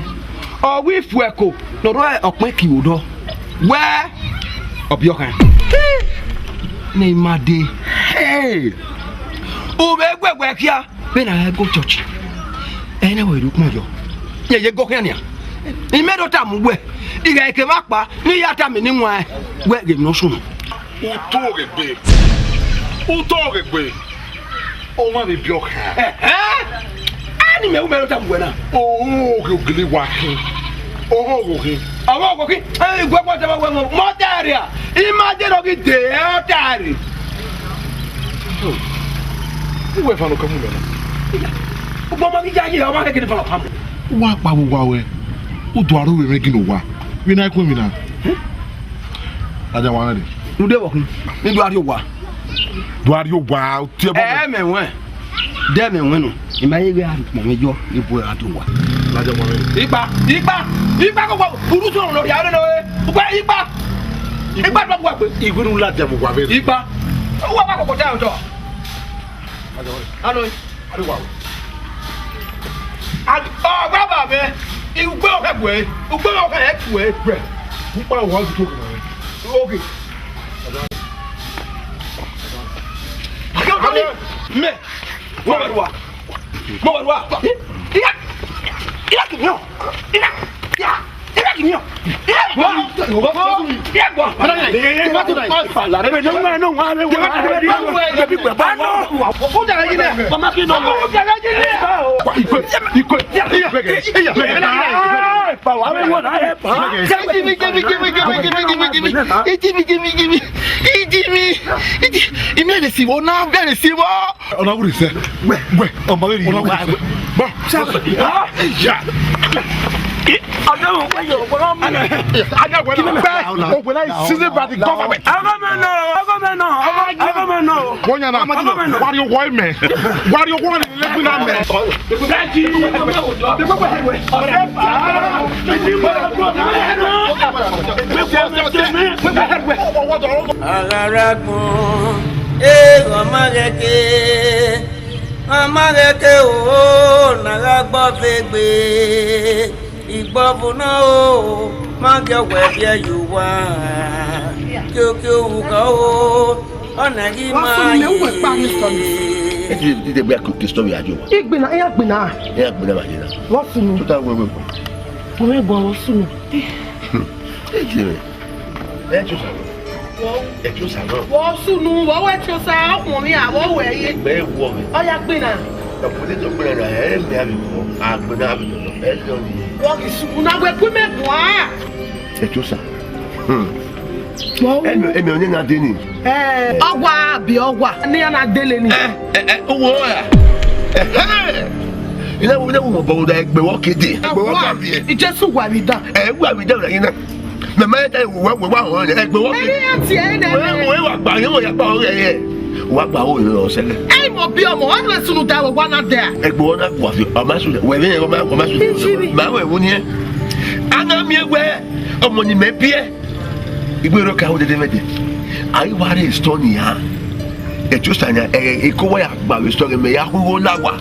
ọ ghi fu ẹko ne ọ rre ọkpẹn kiwodọ. Wẹ, ọ biẹ ọkhan. Ne I ma dee. Hey! U vbe guẹguẹ khian vbene a gha go church. Ẹnẹ wẹ rhie ukpọn yọ. Yẹn ye gọ khian nian. I mẹ do tama uwẹ, I ghẹ kevbe akpa ne I ya tama eni wan wẹ ghe emwi ne ọ sunu. U to ghe egbe. U to ghe egbe. Ọmwa vbe biẹ ọkhan. Ẹhẹn. Ẹni mẹ wu mẹ rhota mu wẹ na. Ọhọ ghe ogele wa khin. Ọhọ ghe khin. Ọhọ ghe khin. Ẹ, I guẹ guẹ tama wẹ mọ, mọ ta rria. I ma dee ne ọ ghi dee, ẹ, ọ ta rre. Uwẹ fan nọ ka mu mẹ na. Ugbọmọ ghi ya ye, ọ ma kẹkẹ ne fan nọ ka mu. Wa kpa vbe owa ruẹ. U do aro vbe mwẹ gin owa. Vbe na i ku emwi na. Ladian wa mwẹ re. Rhunmwuda vbe ọ khin, ne I do rrie owa. Do rrie owa, tie ẹbọ mwẹ. Ẹ mẹ wẹn. Dẹ mẹ wẹn nọ. I ma ye ghe a rhie ukpọn mwẹ yọ, ne I bu ẹre gha do owa. Ladian wa mwẹ re. Ikpa, ikpa, ikpa koko, urhu sẹ ọmwa ne ọ rhia nọ re. Ukpa, ikpa. Ikpa do wa gbe. I wẹ ne u ladian vbe owa vbe re. Ikpa. Uwa ma koko da otọ. Ladian wa mwẹ re. Anọ. Ariwa o. Ọ gba ba mwẹ, ugbe ọkẹ gue, ugbe ọkẹ gue. Gue. Ukpa wa ju to gbe. Oke. Mẹ. Mo wa ruwa. Mo wa ruwa. Iya. Iya kìnìún. Iya. Iya. Ọna wurri sẹ. Wẹ, wẹ, ọmọ vbe rhie. Ọna wurri sẹ. Wẹ. Bọ. Sa. Ya. Ọdọ wẹ yọ, wẹ. Ana wẹ. Wẹ. O wẹ na season by the government. Ọgọ mẹ nọ, ọgọ mẹ nọ, ọgọ mẹ nọ. Wọ́n yàn náà. Ọgọ mẹ nọ. Wari owó mẹ. Wari owó ni lẹ́gbẹ̀ẹ́ náà mẹ. Aghara gbọn, eghọ ma ghẹ ke, a ma ghẹ ke o, na gha gbọ vbe egbe, igbọvu nọ o, ma gie ọwẹ viẹ ye uwa, kiokio vbe ugha o, ọna ghi ma ye. Ẹ ti dẹ gbe a koko story a jọ wa. Igbina, iran gbina. Iran gbina ma ye na. Vbọ sunu? Tota wẹ wẹ. Wẹ bọ sunu. Ẹ jẹ mẹ. Ẹ tiosa nọ. Ẹ tiosa nọ. Vbọ sunu, vbọ wẹ tiosa, ọkùnrin a, vbọ wẹ ye. Ẹgbẹ wọ mẹ. Ọya gbina. Ọkùnrin tó gbina na, ẹ mẹ a bi kọ, a gbina a bi kọ, ẹ lọ ni. Vbọ ghi sunu na wẹ gu mẹ guan. Ẹ tiosa. Hmm. Ẹmẹ, ẹmẹ ọnii na dee ni. Ẹ, ọ wa bi ọ wa, ne iran na dele ni. Ẹ, ẹ, ẹ, uwu ọra. Ẹhẹn. Ina wo, ina wo mọ bọ da egbe wọ kede. Egbe wọ ka bi ẹ. Jesu wa mi da. Ẹ, wa mi da na ina. Mẹ ma ta wo wa wa họn egbe wọ kede. Eri ati ẹ na. Wo wa gba, wo ya gba ọrẹ ẹ. Wa gba o lo sẹlẹ. Ẹ mọ bi ọmọ, ọ nọ sunu da wo wa na da. Egbe wọ na gua fi, ọ ma su, wẹ vẹ, ọ ma, ọ ma su. Ma wẹ wo ni ẹ. A na miẹn wẹ, ọmọ ni mẹ biẹ. Igbe ro ka ho dede mẹ dẹ. A i wa rre store ni ha. Ẹtiosa yan, ẹ, ẹ, eko wa ya gba vbe store mẹ ya hu igho la wa.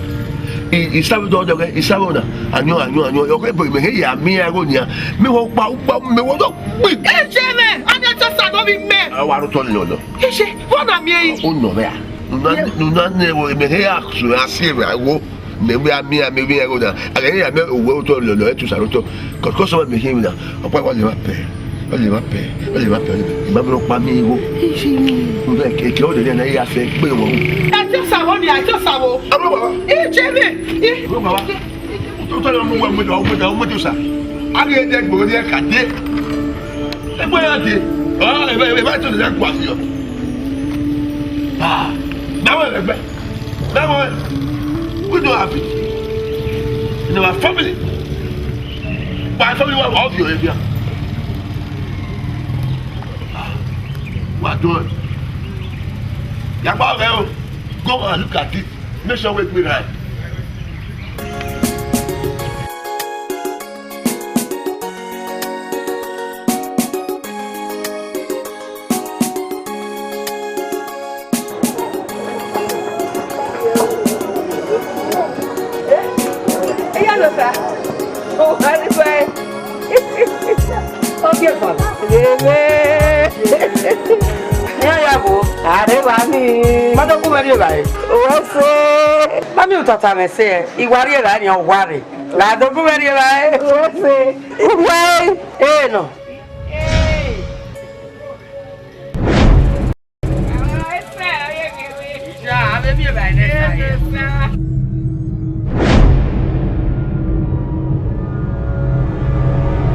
I, i save dọ dọ ghe, i save na. Ayọn, ayọn, ayọn. Ọghe ebo mẹ he ya miẹn igho nia. Mẹ wọ kpa, kpa, mẹ wọ dọ gbi. Eje mẹ, a na Ẹtiosa nọ vbe mẹ. A wa ru otọ lọlọ. Eje, wọ na miẹn yi. O nọ vbe a. Nuna, nuna ne wo, mẹ he ya su, a si vbe a wo. Mẹ wẹ a miẹn, a mẹ vbe ẹghẹ na. A ghẹ ya mẹ owẹ otọ lọlọ, Ẹtiosa otọ. Kọkọ sọ mẹ khin na. Ọkpa wa lẹ ma pẹ. Ọ lẹ ma pẹ. Ọ lẹ ma pẹ. Ima bro pa mi wo. Nda ke ke o de na ya fe gbe wo. Ẹtiosa wo ni, Ẹtiosa wo. Abo baba. Ije mi. Abo baba. Otọ lọ mu wa mu da, mu da, mu da sa. A ghẹ de gbo ni ka de. Egbe ya de. Ah, ebe, ebe, ebe, to de gua fi o. Ah, na wa egbe. That one, we don't have it. In our family, my family, we have your area. What do? Yagba, go and look at it. Make sure we be right. Iya lo sa. O, ari fẹ. Oke fa. Yebe. Iya ya bo. Are ba mi. Ma do ku mẹ rhie ba e. O se. Ma mi utata mẹ se. Iwa rhie ba ni, ọ wa rre. La do ku mẹ rhie ba e. O se. Uwe. E no.